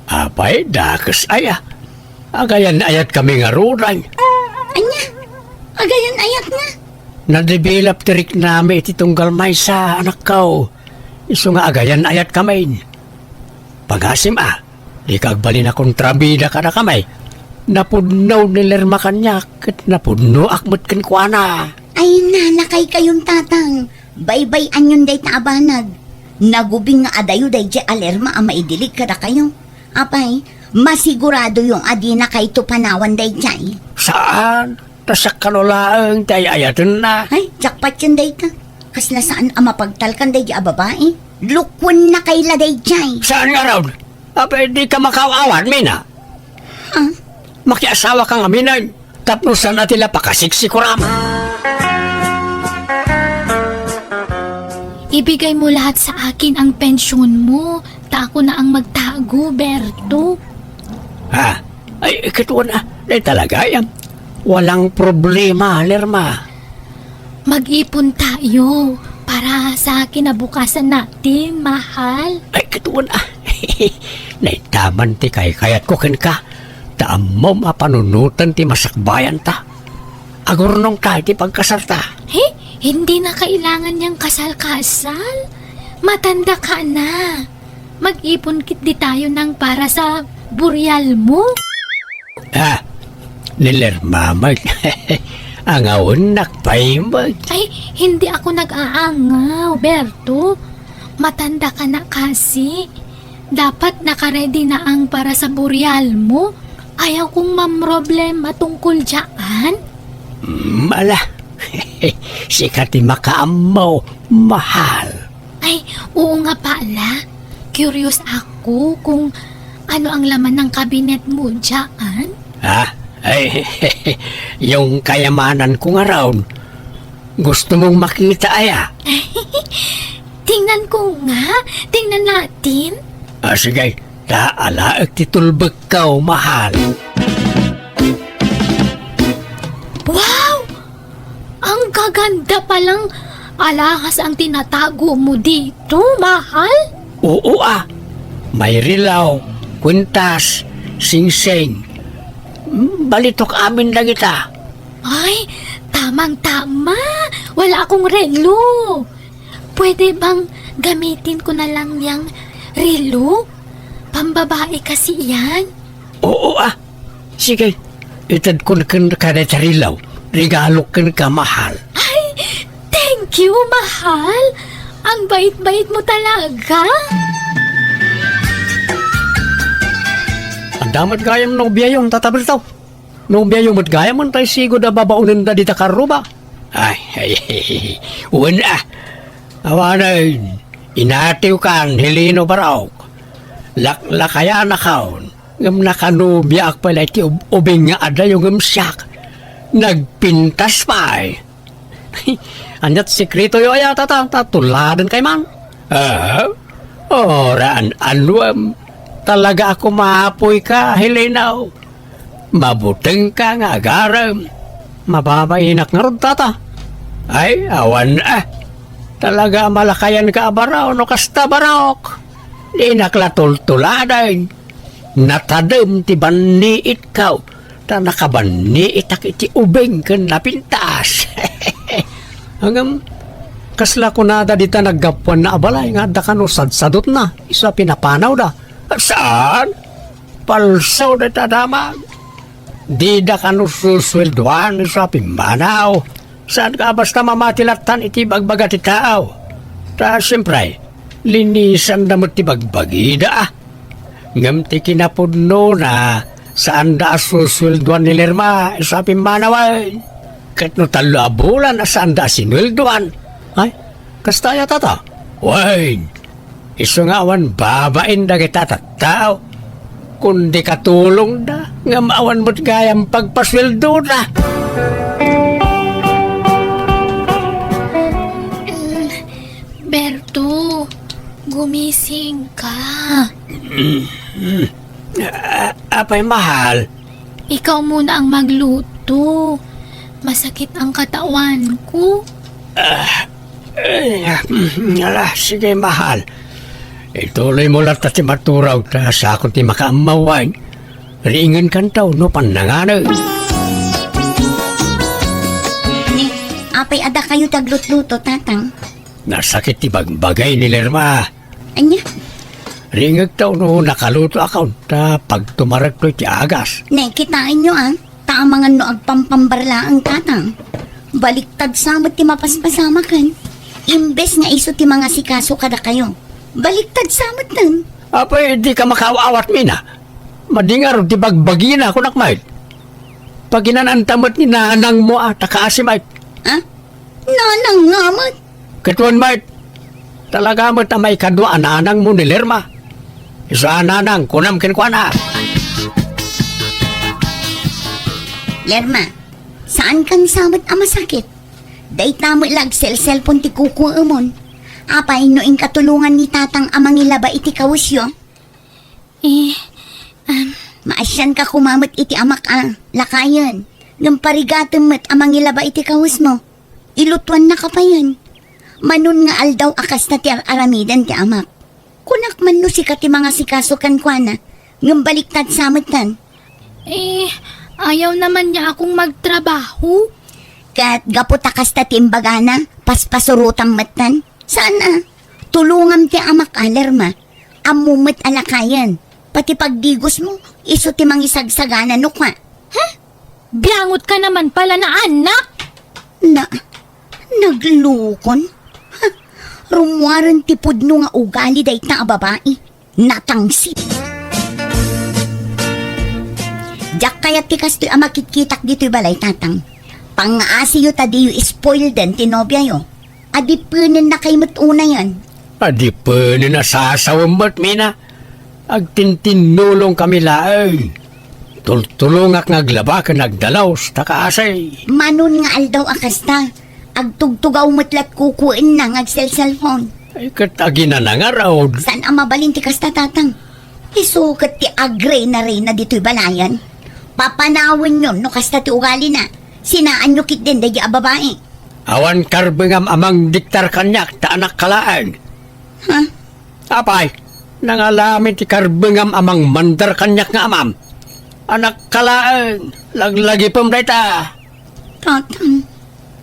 Apay, dakes aya. Agayan-ayat kami ngaruden. Ania? Agayan-ayat nga? Nadevelop ti riknami iti tunggal maysa, anakko. Isu nga agayan-ayat kami. Pagasim a, dika agbalin a kontrabida kadakami. Napudno ni Lerma kaniak, ket napudnoak met kenkuana. Ay, nanakay kayon, tatang. Baybay-anyon dayta a banag. Nagubing nga adayo daydiay a Lerma a maidilig kadakayo. Apay, masiguradoyo a dinakayto panawan daydiay. Saan? Ta siak kano laeng ti ay-ayatenna. Ay, jackpot yun dayta. Kasla saan a mapagtalkan daydiay a babai. Lukuennakay la daydiay. Saan ngarud? Apay, dika makaaw-awat, Mina? Ha? Makiasawa ka ngaminen, tapno saan a ti la pakasiksikuram. Ibigay mo lahat sa akin ang pensyon mo, ta ako na ang magtago, Berto. Ha? Ay, katuan, ah, ay talaga, yan. Walang problema, Lerma. Mag-ipon tayo para sa kinabukasan natin, mahal. Ay, katuan, ah. Naitaman ti kaykayat ko kenka. Ta ammom a panunoten ti masakbayan ta. Agurnong ta iti pagkasarta. He? Hindi na kailangan niyang kasal-kasal. Matanda ka na. Mag-ipon kit di tayo nang para sa burial mo. Ah, ni Lerma met. Angawennak pay met. Ay, hindi ako nag-aangaw, Berto. Matanda ka na kasi. Dapat nakaredy na ang para sa burial mo. Ayaw kong mamroblema tungkol dyan. Mm, ala. Sika ti makaammo, mahal. Ay, oo nga pala. Curious ako kung ano ang laman ng kabinet mo dyan. Ha? Ay, yung kayamanan ko nga raon. Gusto mong makita, aya? Tingnan ko nga. Tingnan natin. Ah, sige. Ta alaek ti tulbekko, mahal. Wow! Ang gaganda palang alahas ang tinatago mo dito, mahal. Oo, ah. May rilaw, kwintas, singsing. Hmm, balitok amin dagita. Ay, tamang-tama. Wala akong relo. Pwede bang gamitin ko na lang yang relo? Pambabae kasi yan. Oo, ah. Sige, itedkon kenka dayta rilaw. Regalok kenka, mahal. Ay, thank you, mahal. Ang bait-bait mo talaga. Adda met gayam nobiayo, Tata Berto. Nobiayo met gayam, tay sigud a babaonenda dita karruba. Ay, ay, ay, ay. Wen, ah. Awanen, inatiwkan, Heleno Barok. Laklakayanakon. Ngem nakanubiaak pay la iti ub-, ubing nga adayo ngem siak. Nagpintas pay. Aniat sekretoyo aya, Tata? Ta tuladen kay man. Ah? Ora an-anuem. Talaga a kumapoyka, Heleno. Mabutengka nga agarem. Mababainak ngarud, Tata. Ay, awan, ah. Talaga a malakayanka a Barok no kasta, Barok. Dinak la tultuladen. Natadem ti banniitko, ta nakabanniitak iti ubing ken napintas. Ngem, kasla kunada dita naggapuanna a balay nga adda kano sadsadotna isu a pinapanawda? Saan? Palso dayta damag. Dida kano susueldoan isu a pimmanaw. Saan ka basta mamati lattan iti bagbaga ti tao? Ta, siempre, linisanda met ti bagbagida, ah. Ngem ti kinapudnona, saanda a susueldoan ni Lerma isu a pimmanawen. Ket no tallo a bulan a saanda a sinueldoan. Ay, kasta aya, Tata? Wen, isu nga awan babain dagita tattao, kundi katulongda, ngem awan met gayam pagpasueldoda. Berto, gumising ka. A-, apay, mahal? Ikaw muna ang magluto. Masakit ang katawan ko. Ah, eh, ala, sige, mahal. Ituloy mo latta ti maturaw, ta siakon ti makaammawan. Riingenkanto no pannanganen. Ni, apay adda kayo ti aglutluto, Tatang? Nasakit ti bagbagay ni Lerma. Ania? Riingegto no nakalutoakon, ta pagtumarekto iti agas. Ne, kitaenyo, ah. Ta amangan no agpampambar laeng, Tatang. Baliktad sa met ti mapaspasamaken. Imbes nga isu ti mangasikaso kadakayo, baliktad sa metten. Apay, dika makaaw-awat, Mina. Madi ngarud ti bagbagina, kunak met. Paginananta met ni nanangmo, ah, ta kaasi met. Ah? Nanang nga met? Ket wen met, talaga met a maikadua a nanangmo ni Lerma. Isu a nanang, kunam kenkuana. Lerma, saan kan sa met a masakit? Dayta met la agselselpon ti kukuemon. Apay no inka tulongan ni Tatang a mangilaba iti kawesyo? Eh, um, Maasianka koma met iti amak a lakayen, ngem parigatem met a mangilaba iti kawesmo. Ilutuannaka payen. Manon nga aldaw a kasta ti ar-aramiden ti amak. Kunak man no sika ti mangasikaso kenkuana, ngem baliktad sa metten. Eh, ayaw naman niya akong magtrabaho. Ket gapu ta kasta ti imbagana, paspasurotam metten. Saan a? Tulongam ti amak a, Lerma. Ammo met a lakayen. Pati pagdigosmo, isu ti mangisagsagana no kua. Huh? Biangot ka naman pala na anak! Na, naglukon? Ha? Rummuaren ti pudno nga ugali dayta a babai. Natangsit. Diak kayat ti kastoy a makitkitak ditoy balay, Tatang. Pangngaasiyo ta diyo spoilden ti nobiayo. Adipenen na kay met unayan. Adipenen a sasawem met, Mina. Agtintinnulong kami laeng. Tultulongak nga aglaba ken agdalos ta kaasi. Manon nga aldaw a kasta, agtugtugaw met lat kukuenna nga agselselpon. Ay, ket aginana ngarud. Saan a mabalin ti kasta, Tatang? Isu ket ti agreynareyna ditoy balayan. Papanawenyon no kasta ti ugalina. Sinaanyo ketdin daydi a babai. Awan karbengam a mangdiktar kaniak ta anakka laeng. Ha? Apay, nangalamin ti karbengam a mangmandar kaniak nga amam. Anakka laeng, laglagipem dayta. Tatang.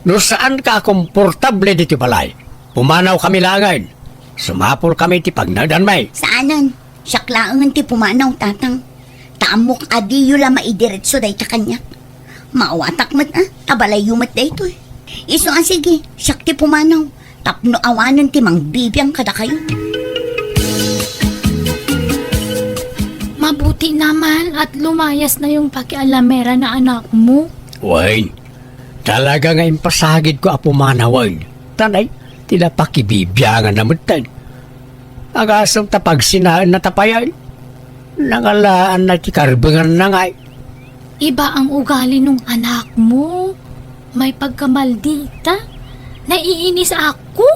No saanka a komportable ditoy balay, pumanawkami laengen. Sumapulkami iti pagnaedanmi. Saanen? Siak laengen ti pumanaw, Tatang. Ta ammok a diyo la maidiretso dayta kaniak. Maawatak met a, ta balayyo met daytoy. Isu a sige, siak ti pumanaw. Tapno awanen ti mangbibiang kadakayo. Mabuti naman at lumayas na yung pakialamera na anak mo. Wen, talaga nga impasagidko a pumanawen. Tanay, ti napakibibiangan na metten. Agasem ta pagsinaen na tapayan. Nangalaanna ti karbenganna ngay. Iba ang ugali nung anak mo. May pagkamaldita. Naiinis ako.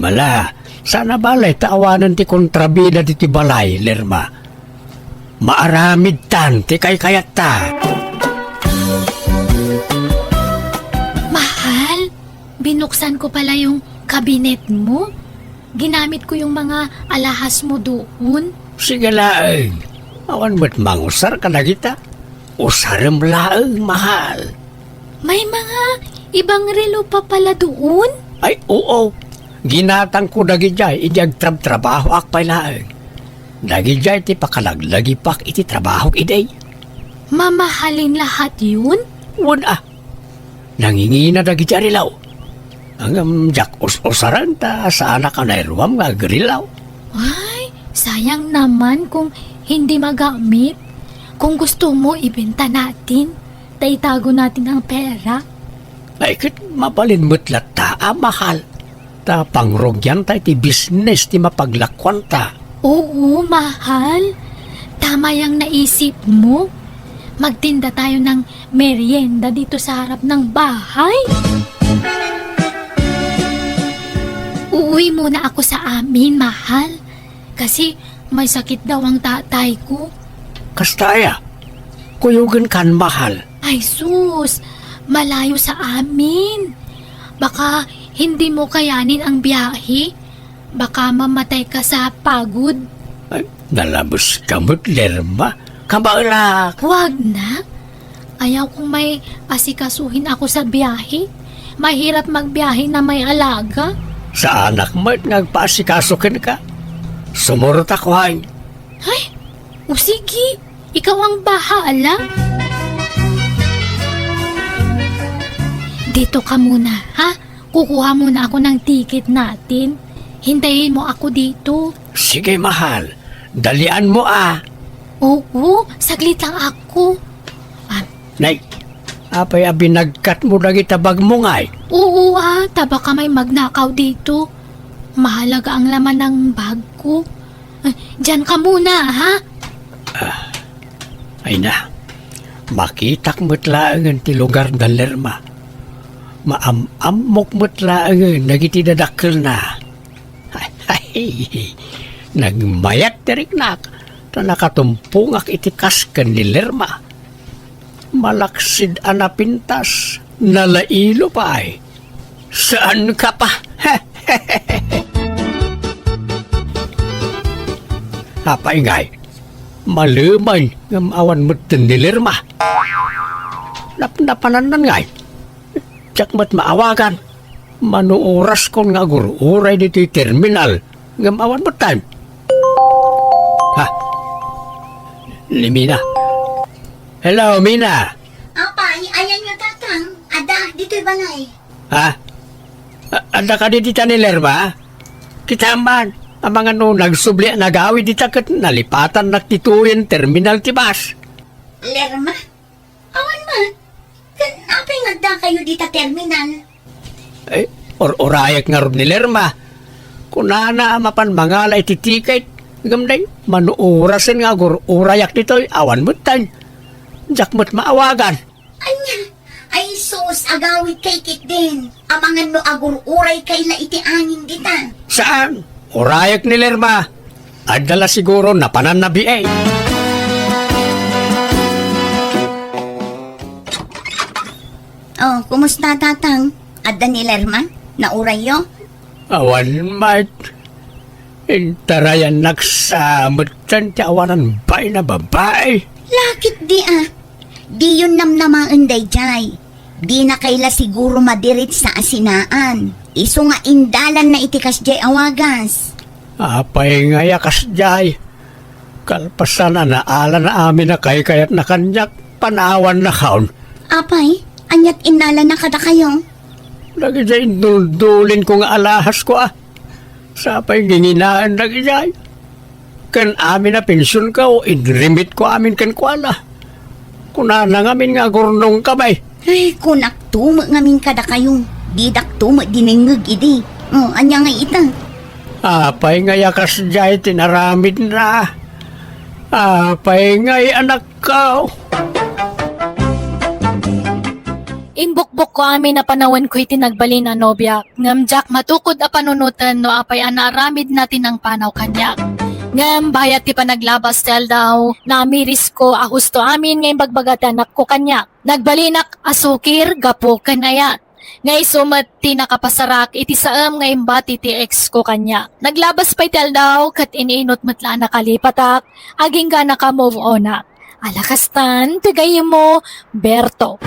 Bala, sana balay ta awanen ti kontrabida diti balay, Lerma. Maaramidtan ti kaykayatta. Mahal, binuksan ko pala yung kabinet mo. Ginamit ko yung mga alahas mo doon. Sige laeng. Awan met mangusar kadagita. Usarem laeng, mahal. May mga ibang relo pa pala doon? Ay, oo. Ginatangko dagidiay idi agtrabtrabahoak pay laeng. Dagidiay ti pakalaglagipak iti trabahok idi. Mamahalin lahat yun? Wen a. Nangingina dagidiay a relo. Ngem diak us-usaren ta saanak a nairuam nga agrelo. Ay, sayang naman kung hindi magamit. Kung gusto mo, ibenta natin. Ta itago natin ang pera. Ay, ket mabalin met latta a mahal. Ta pangrugianta iti bisnes ti mapaglakuanta. Oo, mahal. Tama yang naisip mo. Magtinda tayo ng merienda dito sa harap ng bahay. Uuwi muna ako sa amin, mahal. Kasi may sakit daw ang tatay ko. Kasta aya? Kuyogen kan, mahal. Ay sus, malayo sa amin. Baka hindi mo kayanin ang biyahe. Baka mamatay ka sa pagod. Ay, nalabes ka met, Lerma. Kabaelak. Wag na. Ayaw kong may asikasuhin ako sa biyahe. Mahirap magbiyahe na may alaga. Saanak met nga agpaasikaso kenka. Sumurot ako, hay. Ay, o sige. Ikaw ang bahala. Dito ka muna, ha? Kukuha muna ako ng ticket natin. Hintayin mo ako dito. Sige, mahal. Dalian mo, ah. Oo, saglit lang ako. Ah, Nay, apay a binagkat mo dagita bag mo ngay? Oo, ah, ta baka may magnakaw dito. Mahalaga ang laman ng bag ko. Ah, diyan ka muna, ha? Ah, ay na. Makitak met laengen ti lugar da Lerma. Maam-ammok met laengen dagiti dadakkelna. Ay, nagmayat ti riknak, ta nakatumpongak iti kas ken ni Lerma. Malaksid a napintas, nalailo pay. Saan ka pa? Apay ngay, maluman ngem awan metten ni Lerma. Napnapanannan ngay. Diak met maawagan. Mano oraskon nga agur-uray ditoy terminal ngem awan metten. Ha? Ni Mina. Hello, Mina. Apay, ayanyo, Tatang? Adda ditoy balay. Ha? A-, adda kadi dita ni Lerma? Kita man, amangan no nagsubli a nagawid dita ket nalipatannak ditoyen terminal ti bus. Lerma? Awan man. Ken apay nga adda kayo dita terminal? Ay, ur-urayak ngarud ni Lerma. Kunana a mapan mangala iti tiket. Ngem day, mano orasen nga agur-urayak ditoy, awan metten. Diak met maawagan. Ania? Ay sus, agawid kay ketdin. Amangan no agur-uray kay la iti angin dita. Saan? Urayak ni Lerma. Adda la siguro napananna biay. Oh, kumusta, Tatang? Adda ni Lerma? Naurayyo? Awan met. Intarayannak sa metten ti awanan bain a babai. Lakit di a. Diyon namnamaen daydiay. Dina kay la siguro madiritsa a sinaan. Isu nga indalanna iti kasdiay a wagas. Apay ngay a kasdiay? Kalpasan a naalana amin a kaykayatna kaniak, panawannakon. Apay, aniat innalana kadakayo? Dagiti induldulinko nga alahasko a. Sapay nginginaen dagijay. Ken amin a pensionko, inremitko amin kenkuana. Kunana ngamin nga agurnongkami. Ay, kunakto met ngamin kadakayo. Didakto met dinengngeg idi. Oh, ania ngay ita? Apay ngay a kasdiay ti naramidna? Apay ngay, anakko? Imbukbokko amin a panawenko iti nagbalin a nobiak, ngem diak matukod a panunoten no apay a naaramidna ti nangpanaw kaniak. Ngem bayat ti panaglabas ti aldaw, namirisko a husto amin nga imbagbaga ti anakko kaniak. Nagbalinak a sukir gapu ken ayat. Nga isu met ti nakapasarak iti saem nga imbati ti ex ko kaniak. Naglabas pay ti aldaw ket iniinut met la a nakalipatak, agingga naka-move on-ak. Ala kastan, ti gayyemmo, Berto.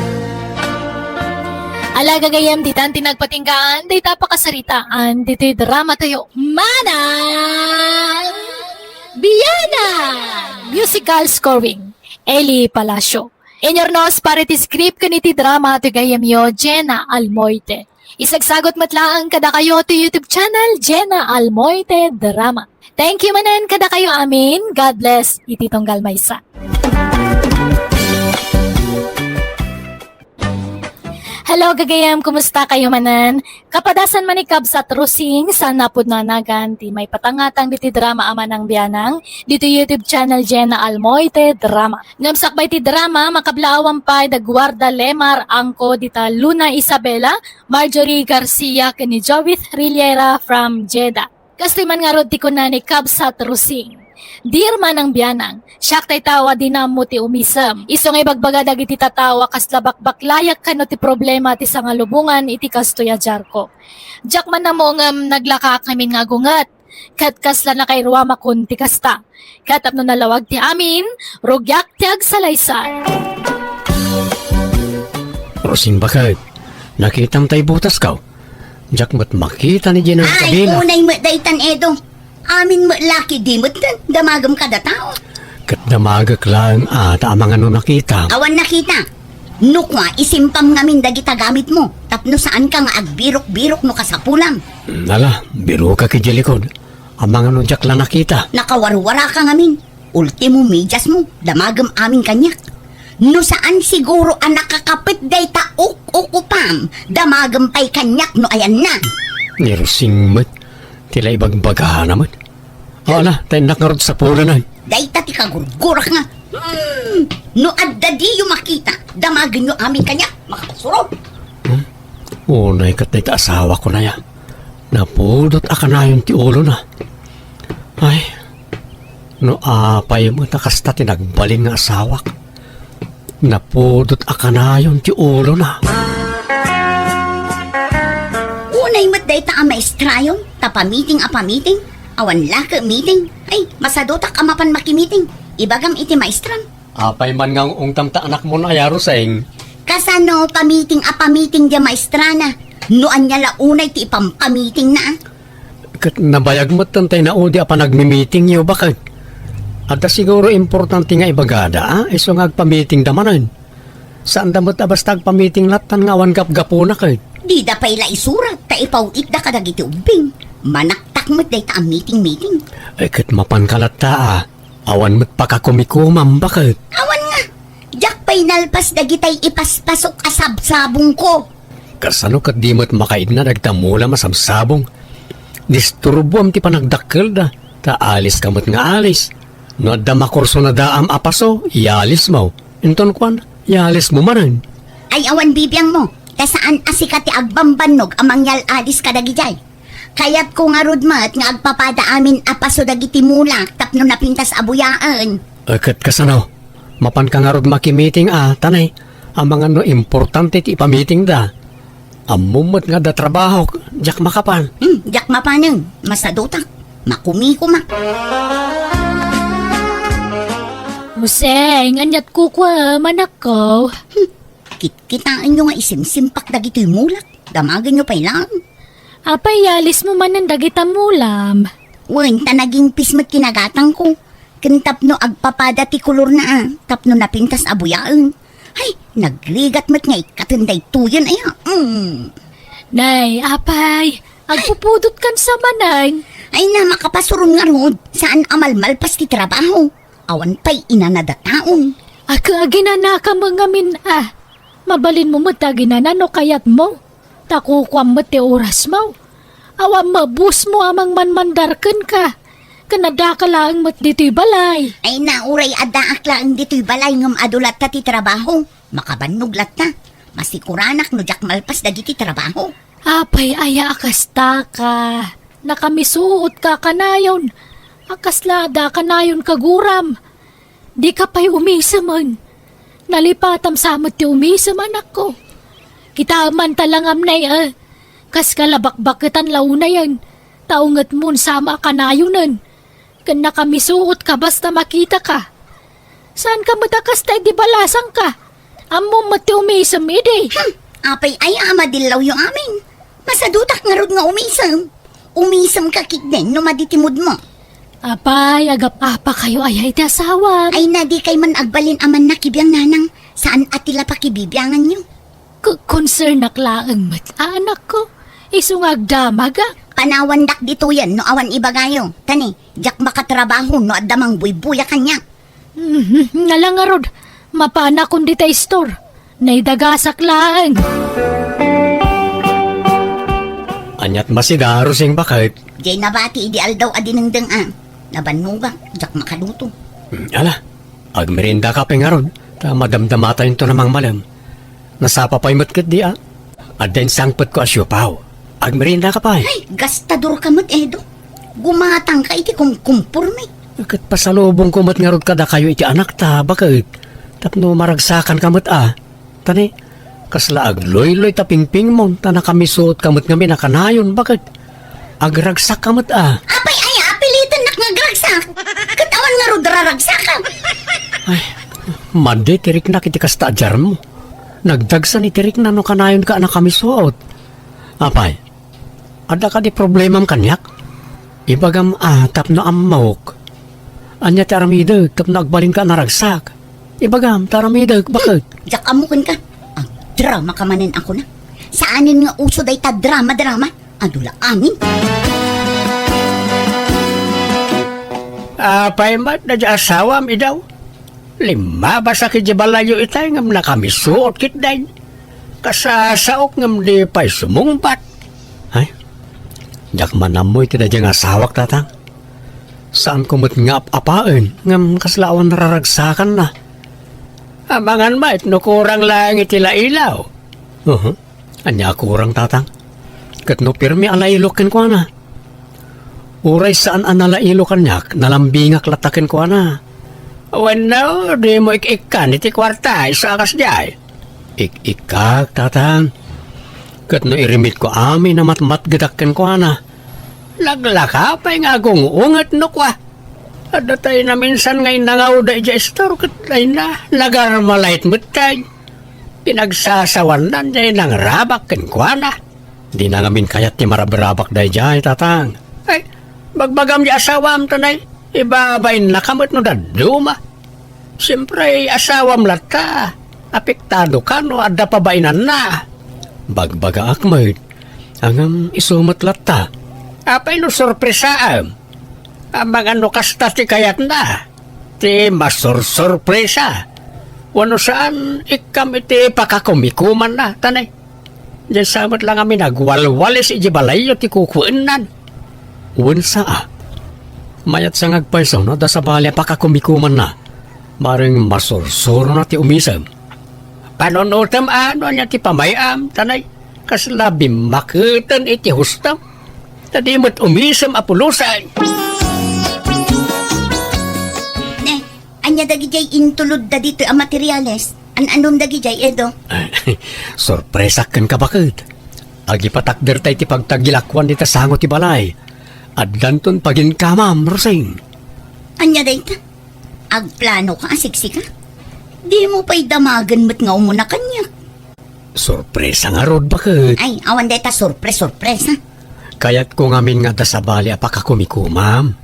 Ala gagayyem, ditan ti nagpatinggaan, dayta pakasaritaan, ditoy drama tayo. Manang Biana! Musical scoring, Eli Palacio. Inyurnos para iti script ken iti drama ti gayyemyo, Jenna Almoite. Isagsagot met laeng kadakayo ti YouTube channel, Jenna Almoite Drama. Thank you manen kadakayo amin. God bless iti tunggal maysa. Hello, gagayam. Kumusta kayo manen? Kapadasan man ni Kabsat Rosing, saan napud nagan ti maipatangatang diti drama a Manang Bianang, diti YouTube channel Jenna Almoite Drama. Ngem sakbay ti drama, makablaawan pay da Guarda Lemar Angko dita Luna Isabela, Marjorie Garcia, ken ni Jovith Rillera from Jeddah. Kastoy man ngarud ti kuna ni Kabsat Rosing. Dear Manang Bianang, siak tay tao a dinammo ti umisem. Isu nga ibagbaga dagiti tattao a kasla bakbaklayak kano ti problema ti sangalubongan iti kastoy a diarko. Diak man ammo ngem naglakaak ngamin nga agunget. Ket kasla nakairuamakon ti kasta. Ket tapno nalawag ti amin, rugiak ti agsalaysay. Rosing baket, nakitam tay butasko? Diak met makita ni Jenna. Ay, kabila. Unay met daytan, Edo. Amin met la ketdi met, damagem kada tao. Ket damagek laeng a ta amangan no nakitam. Awan nakita. No kua, isimpam ngamin dagita gamitmo, tapno saanka nga agbirok-birok no kasapulam. Ala, biroka ketdi likud. Amangan no diak la nakita. Nakawarwaraka ngamin. Ultimo, mediasmo, damagem amin kaniak. No saan siguro a nakakapet dayta uk-ukupam, damagem pay kaniak no ayanna. Ni Rosing met, ti la ibagbagana met. O, ala, ta innak ngarud sapulenen. Dayta ti kagurgurak nga. Hmm, no adda diyo makita, damagenyo amin kaniak, makapasuro. Hmm? Unay ket dayta asawak, kunana. Napudot a kanayon ti ulona. Ay, no apay met a kasta ti nagbalin nga asawak. Napudot a kanayon ti ulona. Unay met dayta a maestrayon, ta pamiting a pamiting, awan la ket meeting. Ay, masadutak a mapan makimiting. Ibagam iti maestram. Apay man nga ungtam ta anakmon aya, Roseng? Kasano pamiting a pamiting diay maestrana? No ania la unay ti ipampamitingna, a? Ket nabayag met tay naudi a panagmimitingyo, baket. Adda siguro importante nga ibagada, a? Isu nga agpamitingda manen. Saanda met a basta agpamiting lattan nga awan gapgapuna, ket. Dida pay la isurat ta ipaw-itda kadagiti ubbing. Manaktak met dayta a miting-miting. Ay, ket mapanka latta, a. Awan met pakakumikomam, baket. Awan nga. Diak pay nalpas dagitay ipaspasok a sabsabongko. Kasano ket di met makaidna dagita mulam a sabsabong? Disturbuam ti panagdakkelda, ta aliska met nga alis. No adda makursunadaam a paso, ialismo. Inton kuan, ialismo manen. Ay, awan bibiangmo, ta saan a sika ti agbambannog a mangyal-alis kadagidiay. Kayatko ngarud met nga agpapada amin a paso dagiti mulak tapno napintas a buyaen. Eh, ket kasano? Mapanka ngarud makimiting a, tanay, amangan no importante ti ipamitingda. Ammom met nga adda trabahok, diak makapan. Hmm, diak mapanen, masadutak. Makumikoma. Useng, aniat kukuam, anakko? Hmm, kitkitaenyo nga isimsimpak dagitoy mulak. Damagenyo pay laeng. Apay, ialismo manen dagita mulam? Wen, ta nagingpis met ti nagatangko. Ken tapno agpapada ti kolorna, a, tapno napintas a buyaen. Ay, nagrigat met nga ikkaten daytoyen, aya. Mm. Nay, apay, agpupudotkan sa manen. Ay na, makapasuron ngarud. Saan a malmalpas ti trabaho? Awan pay inanada taon. Aka aginanaka met ngamin, a. Mabalinmo met aginana no kayatmo. Ta kukuam met ti orasmo. Awan mabusmo a mangmanmandar kenka. Ken addaka laeng met ditoy balay. Ay na, uray addaak laeng ditoy balay ngem adu latta ti trabaho. Makabannog latta. Masikuranak no diak malpas dagiti trabaho. Apay aya a kastaka? Nakamisuotka kanayon. A kasla adda kanayon kaguram. Dika pay umisemen. Nalipatam sa met ti umisem, anakko. Kitaem man ta langam, nay, a. Kas kalabakbaketan la unayen, ta ungetmon sama a kanayonen. Ken nakamisuotka basta makitaka. Saanka met a kasta idi balasangka? Ammom met ti umisem idi. Hmm, apay aya a madillawyo amin? Masadutak ngarud nga umisem. Umisemka ketdin no madi ti moodmo. Apay, agap-apakayo aya iti asawam? Ay na, dikay man agbalin a mannakibiang, nanang. Saan a ti la pakibibianganyo. K-, konsernak laeng met, a, anakko. Isu nga agdamagak. Panawandak ditoyen no awan ibagayo. Tani, diak makatrabaho no adda mangbuybuya kaniak. Mhm, ala ngarud, mapanakon dita istor. Naidagasak laeng. Aniat masidarusing baket? Diay nabati idi aldaw a dinengdeng a. Nabannogak, diak makaluto. Hmm, ala, agmeriendaka pay ngarud, ta madamdamatayonto a mangmalem. Nasapa pay met ketdi a. Adda insangpetko a siopaw. Agmeriendaka pay. Ay, gastadorka met, Edo. Gumatangka iti kumkumpormi. Ket pasalubongko met ngarud kadakayo iti anakta, baket. Tapno maragsakanka met a. Tani, kasla agluyloy ta pingpingmon, ta nakamisuotka met ngamin a kanayon, baket. Agragsakka met a. Apay aya a pilitennak nga agragsak? Ket awan ngarud raragsakak. Ay, madi ti riknak iti kasta a diarmo. Nagdagsa ni ti rikna no kanayonka a nakamisuot. Apay, adda kadi problemam kaniak? Ibagam a tapno ammok. Ania ti aramidek tapno agbalinka a naragsak? Ibagam ti aramidek, baket? Diak ammo kenka. Agdramaka manen a kuna. Saanen nga uso dayta drama-drama. Adu la amin. Apay met daydiay asawam, Edo? Limmabasak idiay balayyo itay ngem nakamisuot ketdin. Kasasaok ngem di pay sumungbat. Ay, diak man ammo iti daydiay nga asawak, tatang. Saanko met nga ap-apaen, ngem kasla awan nararagsakanna. Amangan met no kurang laeng iti lailaw. Aha. Ania a kurang, Tatang? Ket no pirmi a lailo kenkuana? Uray saan a nalailo kaniak, nalambingak latta kenkuana. Wenno, dimo ik-ikkan iti kuarta, isu a kasdiay. Ik-ikkak, Tatang. Ket no irimitko amin a matmatgedak kenkuana. Laglaka pay nga agung-unget no kua. Adda tay naminsan nga innangawda idiay istor ket dayna, nagarmalait metten. Pinagsasawandan diay nangrabak kenkuana. Dina ngamin kayat ti marabrabak daydiay, Tatang. Ay, bagbagam diay asawam, tanay. Ibabain naka met no dadduma. Siempre, asawam latta. Apektado ka no adda pabainanna. Bagbagaak met. Ngem isu met latta. Apay no sorpresaem? Amangan no kasta ti kayatna, ti masursurpresa. Wenno saan, ikkam iti pakakumikumanna, tanay. Diay sa met la ngamin agwalwalis iti balayyo ti kukuennan. Wen sa a. Mayat sa nga agpayso no adda sabali a pakakumikumanna. Bareng masursurona ti umisem. Panunotem a no ania ti pamay-am, tanay. Kasla bimmaketen iti husto. Ta di met umisem a pulosen. Ne, ania dagidiay intulodda ditoy a materiales? An-anom dagidiay, Edo? Sorpresak kenka, baket. Agipatakderta iti pagtagilakuan dita sango ti balay. Addanton paginkamam, Roseng. Ania dayta? Agplano ka a siksika? Dimo pay damagen met nga umuna kaniak. Sorpresa ngarud, baket. Ay, awan dayta sorpres-sorpresa. Kayatko ngamin nga adda sabali a pakakumikumam.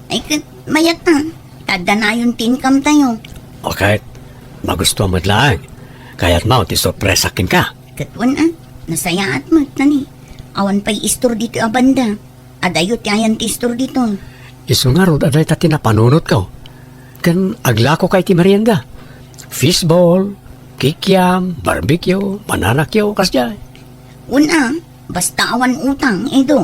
Ay, ket mayat a. Ta adda nayon ti income tayo. Okay. Magustuam met laeng. Kayatmo ti sorpresa kenka? Ket wen a. Nasayaat met, tani. Awan pay istor ditoy a banda. Adayo ti ayan ti istor ditoy. Isu ngarud a dayta ti napanunotko. Ken aglakoka iti merienda. Fishball, kikiam, barbecue, banana cue, kasdiay. Wen a, basta awan utang, Edo.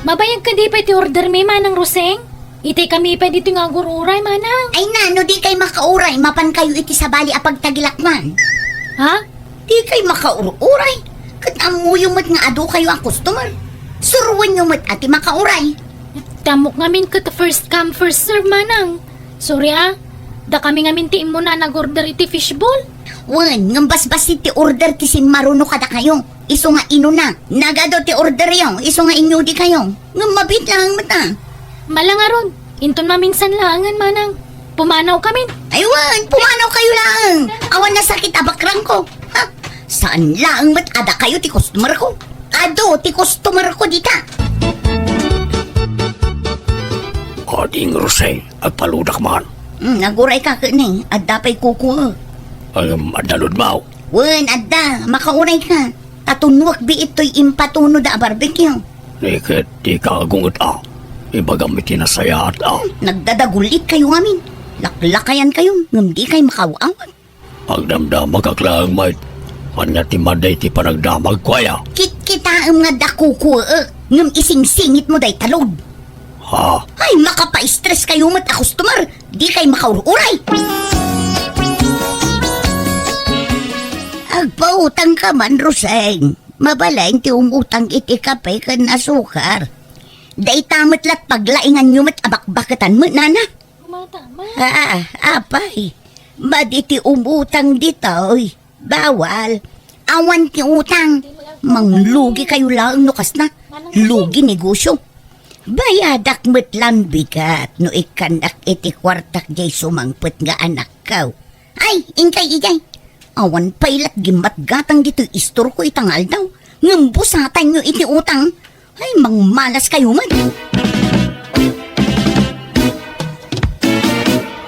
Mabayag kadi pay ti order mi, Manang Roseng? Itay kami pay ditoy nga agur-uray, Manang. Ay na, no di kay makauray, mapan kayo iti sabali a pagtagilakuan. Ha? Di kay makaur-uray. Ket ammoyo met nga adu kayo a customer. Suroenyo met a ti makauray. Tamok ngamin ket first come, first serve, Manang. Sorry, ah. Da kami ngamin ti immuna a nag-order iti fishball. Wen, ngem basbassit ti order ti simmaruno kadakayo. Isu nga inuna, nagadu ti orderyo, isu nga inyudikayo. Ngem mabiit laeng met a. Mala ngarud, inton maminsan laengen, Manang. Pumanaw kamin. Ay wen, pumanaw kayo laeng. Awan nasakit a bakrangko. Ha? Saan laeng met a dakayo ti customerko? Adu ti customerko dita. Ading Roseng, agpaludak man. Hmm, aguray ka ket ni, adda pay kukuek. Ngem adda ludmaw? Wen, adda. Makauray ka. Ta tunuek biit toy impatunoda a barbecue. Ni ket di ka agunget a. Ibagam iti nasayaat a. Nagdadagulit kayo ngamin. Laklakayan kayo, ngem di kay makaw-awat. Agdamdamagak laeng met. Ania ti madi ti panagdamagko aya? Kitkitaem nga adda kukuek, ngem isingsingitmo dayta load. Ha? Ay, makapaistres kayo met a customer. Di kay makaur-uray. Agpautang ka man, Roseng. Mabalin ti umutang iti kape ken asukar. Dayta met lat paglainganyo met a bakbaketan met, nana. Kumata, ma. Ah, apay. Madi ti umutang ditoy. Bawal. Awan ti utang. Manglugi kayo laeng no kasna. Lugi negosyo. Bayadak met lan bigat no ikkannak iti kuartak jay sumangpet nga anakko. Ay, inkay, idiay. Awan pay lat gimmatgatang ditoy istorko ita nga aldaw. Ngem busatanyo iti utang. Ay, mangmalas kayo man.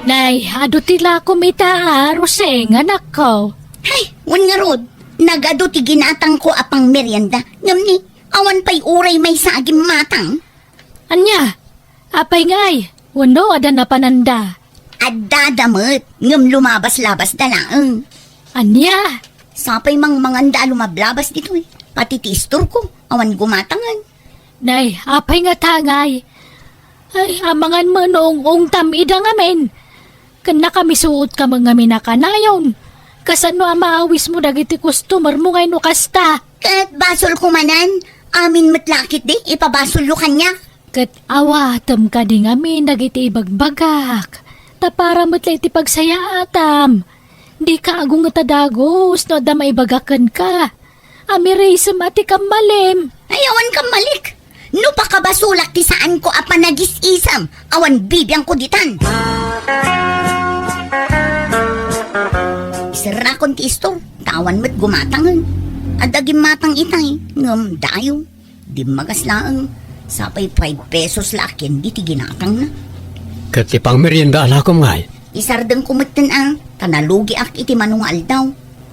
Nay, adu ti lakom ita, a, Roseng, anakko. Ay, wen ngarud, nagadu ti ginatangko a pangmerienda. Ngem ni, awan pay uray maysa a gimmatang. Ania? Apay ngay? Wenno, adda napananda? Adda da met, ngem lumabas-labas da laeng. Ania? Sapay mangmanganda a lumablabas ditoy. Pati ti istorko, awan gumatangan. Nay, apay nga tangay? Ay, amangan met no ung-ungtam ida ngamin. Ken nakamisuot ka met ngamin a kanayon. Kasano a maawismo dagiti customer mo nga no kasta? Ket basolko manen, amin met la ketdi, ipabasolyo kaniak. Ket awatem kadi ngamin dagiti ibagbagak, ta para met la iti pagsayaatam. Dika agunget a dagus no adda maibagak kenka. Amirisem a ti kammalim. Ay, awan kammalik. No pakabasolak ti saanko a panagis-isem, awan bibiangko ditan. Iserrakon ti istor, ta awan met gumatangen. Adda gimmatang itay, ngem dayo. Dimmagas laeng, sapay five pesos la a candy ti ginatangna. Ket ti pangmerienda a lakom ngay? Isardengko metten a, ta nalugiak iti mano nga aldaw.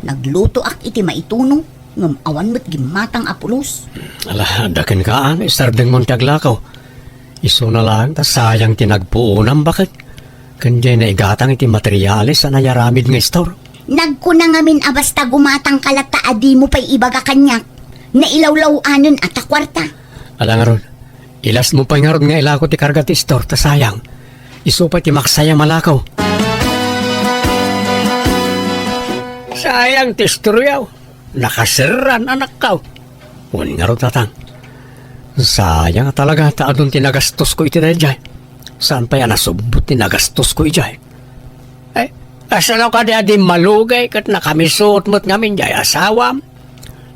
Naglutoak iti maituno, ngem awan met gimmatang a pulos. Ala, adda kenka, a, isardengmon ti aglakaw. Isuna laeng ta sayang ti nagpuonam baket. Ken diay naigatang iti materiales a nayaramid nga istor. Nagkuna ngamin a basta gumatangka latta a dimo pay ibaga kaniak, nailawlaw-anen a ta kuarta. Ala ngarud, ilasmo pay ngarud nga ilako ti karga ti istor ta sayang. Isu pay ti maksayam a lakaw. Sayang ti istoryaw. Nakaserran, anakkaw. Wen ngarud, tatang. Sayang talaga ta adun ti nagastosko iti daydiay. Saan pay a nasubbot ti nagastosko idiay? Ay, kasano kadi a di malugay ket nakamisuot met ngamin diay asawam?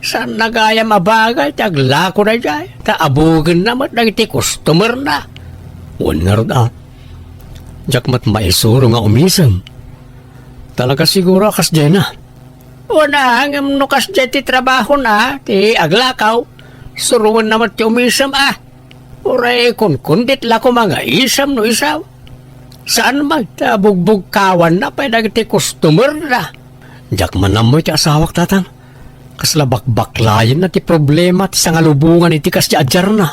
Saan na gayam a bagay ti aglako daydiay, ta abugenna met dagiti customerna. Wen ngarud a, diak met maisuro nga umisem. Talaga siguro a kasdiay na. Wen a, ngem no kasdiay ti trabahona, ti aglakaw, suroenna met ti umisem a. Uray kunkundit la koma nga isem no isaw. Saan met ta bugbugkawanna pay dagiti customerna. Diak man ammo iti asawak, tatang. Kasla bakbaklayenna ti problema ti sangalubongan iti kasdiay a diarna.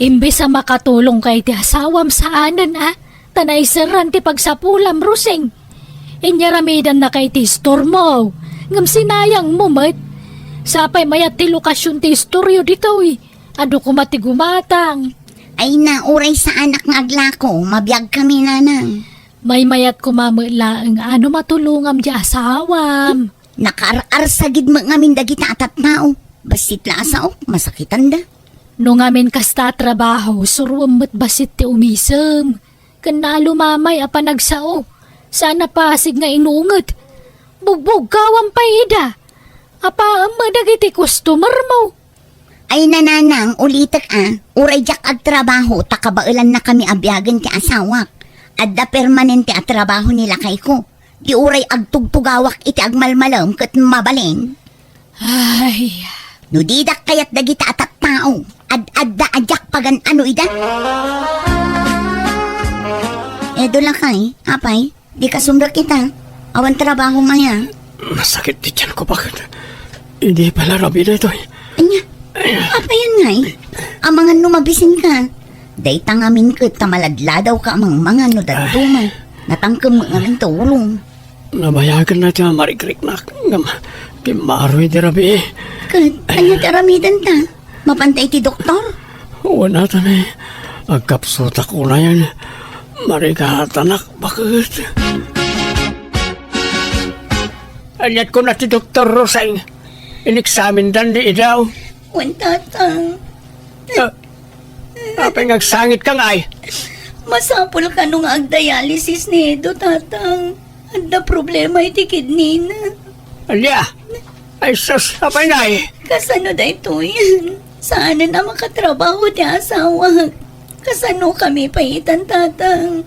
Imbes a makatulongka iti asawam saanen a, ta naiserran ti pagsapulam, Rosing. Inyaramidanna kay ti istormo, ngem sinayangmo met. Sapay mayat ti lokasion ti istoryo ditoy. Adu koma ti gumatang. Ay na, uray saanak nga aglako, mabiagkami, nanang. Maymayat koma met laeng a no matulongam diay asawam. Nakaar-arsagid met ngamin dagita a tattao. Bassit la a saok, masakitanda. No ngamin kasta a trabaho, suroem met bassit ti umisem. Ken naalumamay a panagsao, saan a pasig nga inunget. Bugbugkawam pay ida. Apaem met dagiti customermo. Ay, nanang, ulitek a, uray diak agtrabaho ta kabaelannakami a biagen ti asawak. Adda permanente a trabaho ni lakayko. Ti uray agtugtugawak iti agmalmalem ket mabalin. Ay. No didak kayat dagita a tattao, ad-adda a diak pagan-ano ida. Edo lakay, apay, di kasumrek ita. Awan trabaho maya. Masakit ti tiyanko, bakit? Idi pala rabi daytoy. Anya, apayan ngay? Amangan no mabisin ka. Dayta ngamin ket ta maladladaw ka a mangmangan no dadduma. Natangkem met ngamin ta ulong. Nabayagen na ti marikriknak ngem kimmaroy ti rabii. Ket ania ti aramiden ta? Mapanta iti doktor? Wen a, tani, agkapsutak unayen. Marigatanak baket. Aniat kuna ti doktor, Roseng? Ineksamindan ni idaw. Wen, tatang. Ah, apay nga agsangit ka ngay? Masapul kano nga agdialysis ni Edo, tatang. Adda problema iti kidney na. Ania? Ay sus, apay ngay? Kasano daytoy? Saanen a makatrabaho ti asawak. Kasano kami pay itan, tatang?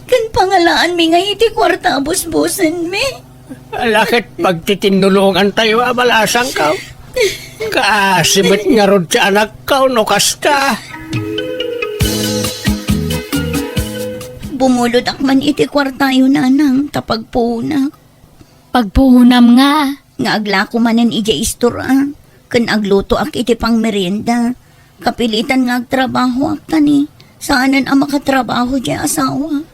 Ken pangalaanmi ngay iti kuarta a busbusenmi. Ala ket pagtitinnulongantayo a balasangkaw. Kaasi met ngarud ti anakkaw no kasta. Bumulod ak man iti kuartayo, nanang, ta pagpuonak. Pagpuonam nga? Nga aglako manen idiay istor a, ken aglutoak iti pangmerienda. Kapilitan nga agtrabahoak, tani saanen a makatrabaho diay asawa.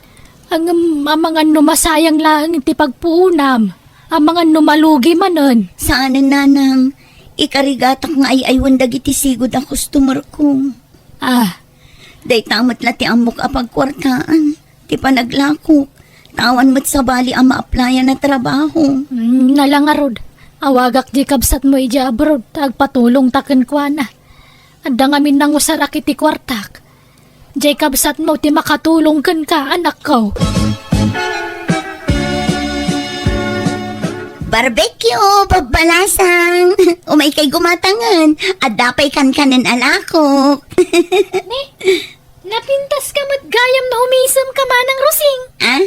Ngem amangan no masayang laeng ti pagpuonam, amangan no malugi manen. Saanen, nanang. Ikarigatak nga ay-aywan dagiti sigud a customer ko. Ah. Dayta met la ti ammok a pagkuartaan ti panaglakok. Awan met sabali a ma-applyan a trabaho. Mm, nala ngarud, awagak diay kabsatmo idiay abroad, ta agpatulongta kenkuana. Adda ngamin nangusarak iti kuartak. Diay kabsatmo ti makatulong kenka, anakko. Barbecue, babbalasang. Umaykay gumatangen. Adda pay kankanen a lakok. Ni, napintaska met gayam no umisemka, Manang Rosing. Ah?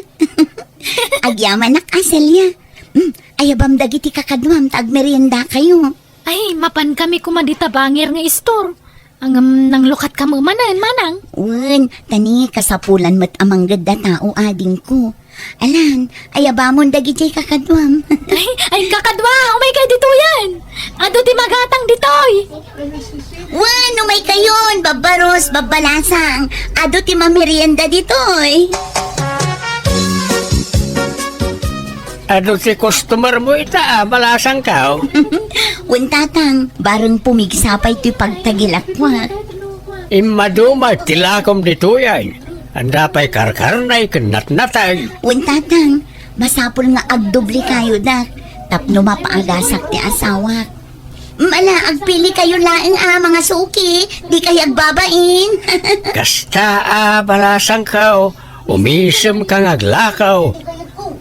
Agyamanak, Celia. Hmm, ayabam dagiti kakaduam ta agmeriendakayo. Ay, mapankami koma dita bangir nga istor. Ngem, nanglukatka met manen, Manang? Wen, ta ni kasapulan met a manggedda tao, adingko. Alan, ayabamon dagidiay kakaduam. Ay, ay, kakadua, umaykay ditoyen. Adu ti magatang ditoy. Wen, umaykayon, babbaros, babbalasang. Adu ti mamerienda ditoy. Adu ti customermo ita, a, balasangko? Wen, tatang, bareng pumigsa pay ti pagtagilakwak. Immadu met ti lakom ditoyen. Adda pay karkarnay ken natnatay. Wen, tatang, masapul nga agdoblekayo, dak, tapno mapaagasak ti asawak. Mala, agpilikayo laeng a mangasuki, dikay agbabain. Kasta a, balasangko, umisemka nga aglakaw.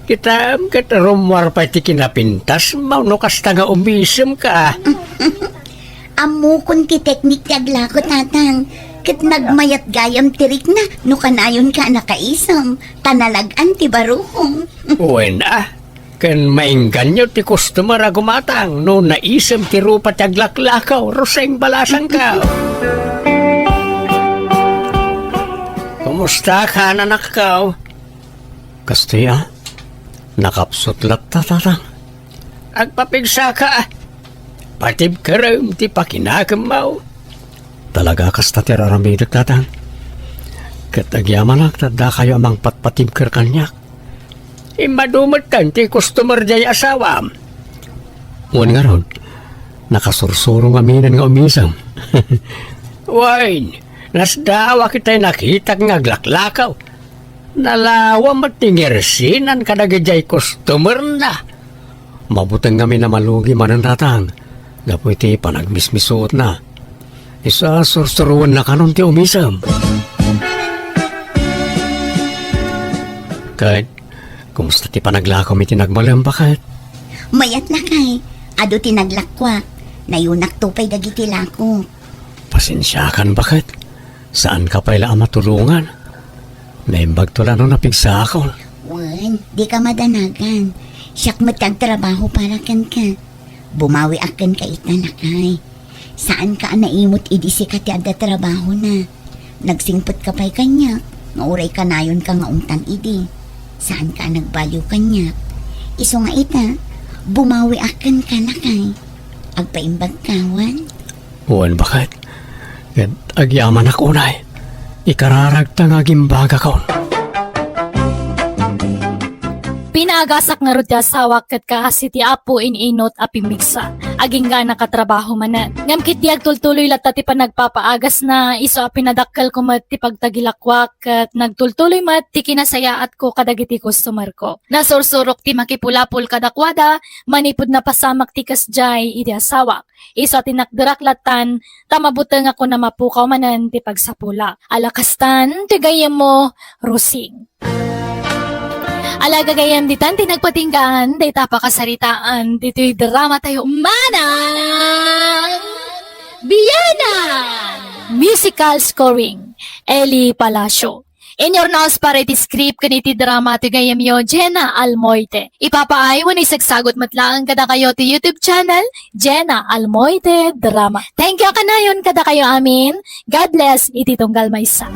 Kitaem ket rummuar pay ti kinapintasmo no kasta nga umisemka. Ammokon ti teknik ti aglako, tatang, ket nagmayat gayam ti rikna no kanayonka a nakaisem, ta nalag-an ti barukong. Wen a, ken maingganyo ti customer a gumatang no naisem ti rupa ti aglaklakaw, Rosing, balasangko. Kumusta ka, anakko? Kastoy a, nakapsut latta, tatang. Agpapigsaka, patibkerem ti pakinakemmo. Talaga, kasta ti ar-aramidek, tatang. Ket agyamanak ta addakayo a mangpatpatibker kaniak. Immadu metten ti customer diay asawam. Wen ngarud, nakasursuro ngaminen nga umisem. Wen, nasdawak itay nakitak nga aglaklakaw. Nalawa met ti ngersinan kadagidiay customerna. Mabuteng ngamin a malugi manen, tatang, gapu iti panagmismisuotna. Isu a sursuroenna kanon ti umisem. Ket, kumusta ti panaglakom iti nagbalem, baket? Mayat, lakay. Adu ti naglakuak. Nayunakto pay dagiti lakok. Pasensiakan, baket. Saanka pay la a matulongan. Naimbagto la no napigsaakon. Wen, dika madanagan. Siak met ti agtrabaho para kenka. Bumawiak kenka ita, lakay. Saanka a naimut idi sika ti adda trabahona. Nagsingpetka pay kaniak, nga uray kanayonka nga umtang idi. Saanka a nagbaliw kaniak. Isu nga ita, bumawiak kenka, lakay. Agpaimbagka, wen? Wen, baket. Ket agyamanak unay. Ikararagta nga agimbagakon. Pinaagasak ngarud ti asawak ket kaasi ti Apo in-inut a pimmigsa. Agingga a nakatrabaho manen. Ngem ketdi agtultuloy latta ti panagpapaagasna, isu a pinadakkelko met ti pagtagilakuak ket nagtultuloy met ti kinasayaatko kadagiti customerko. Nasursurok ti makipulapol kadakuada manipud napasamak ti kasdiay idi asawak. Isu a tinakderak lattan, ta mabutengakon a mapukaw manen ti pagsapulak. Ala kastan ti gayyemmo, Rosing. Ala gagayyem, ditan ti nagpatinggaan, dayta pakasaritaan, ditoy drama tayo, Manang Biyanan! Musical scoring, Eli Palacio. Inyurnos para iti script ken iti drama ti gayyemyo, Jenna Almoite. Ipapaay wenno isagsagut met laeng kadakayo ti YouTube channel, Jenna Almoite Drama. Thank you a kanayon kadakayo amin. God bless iti tunggal maysa.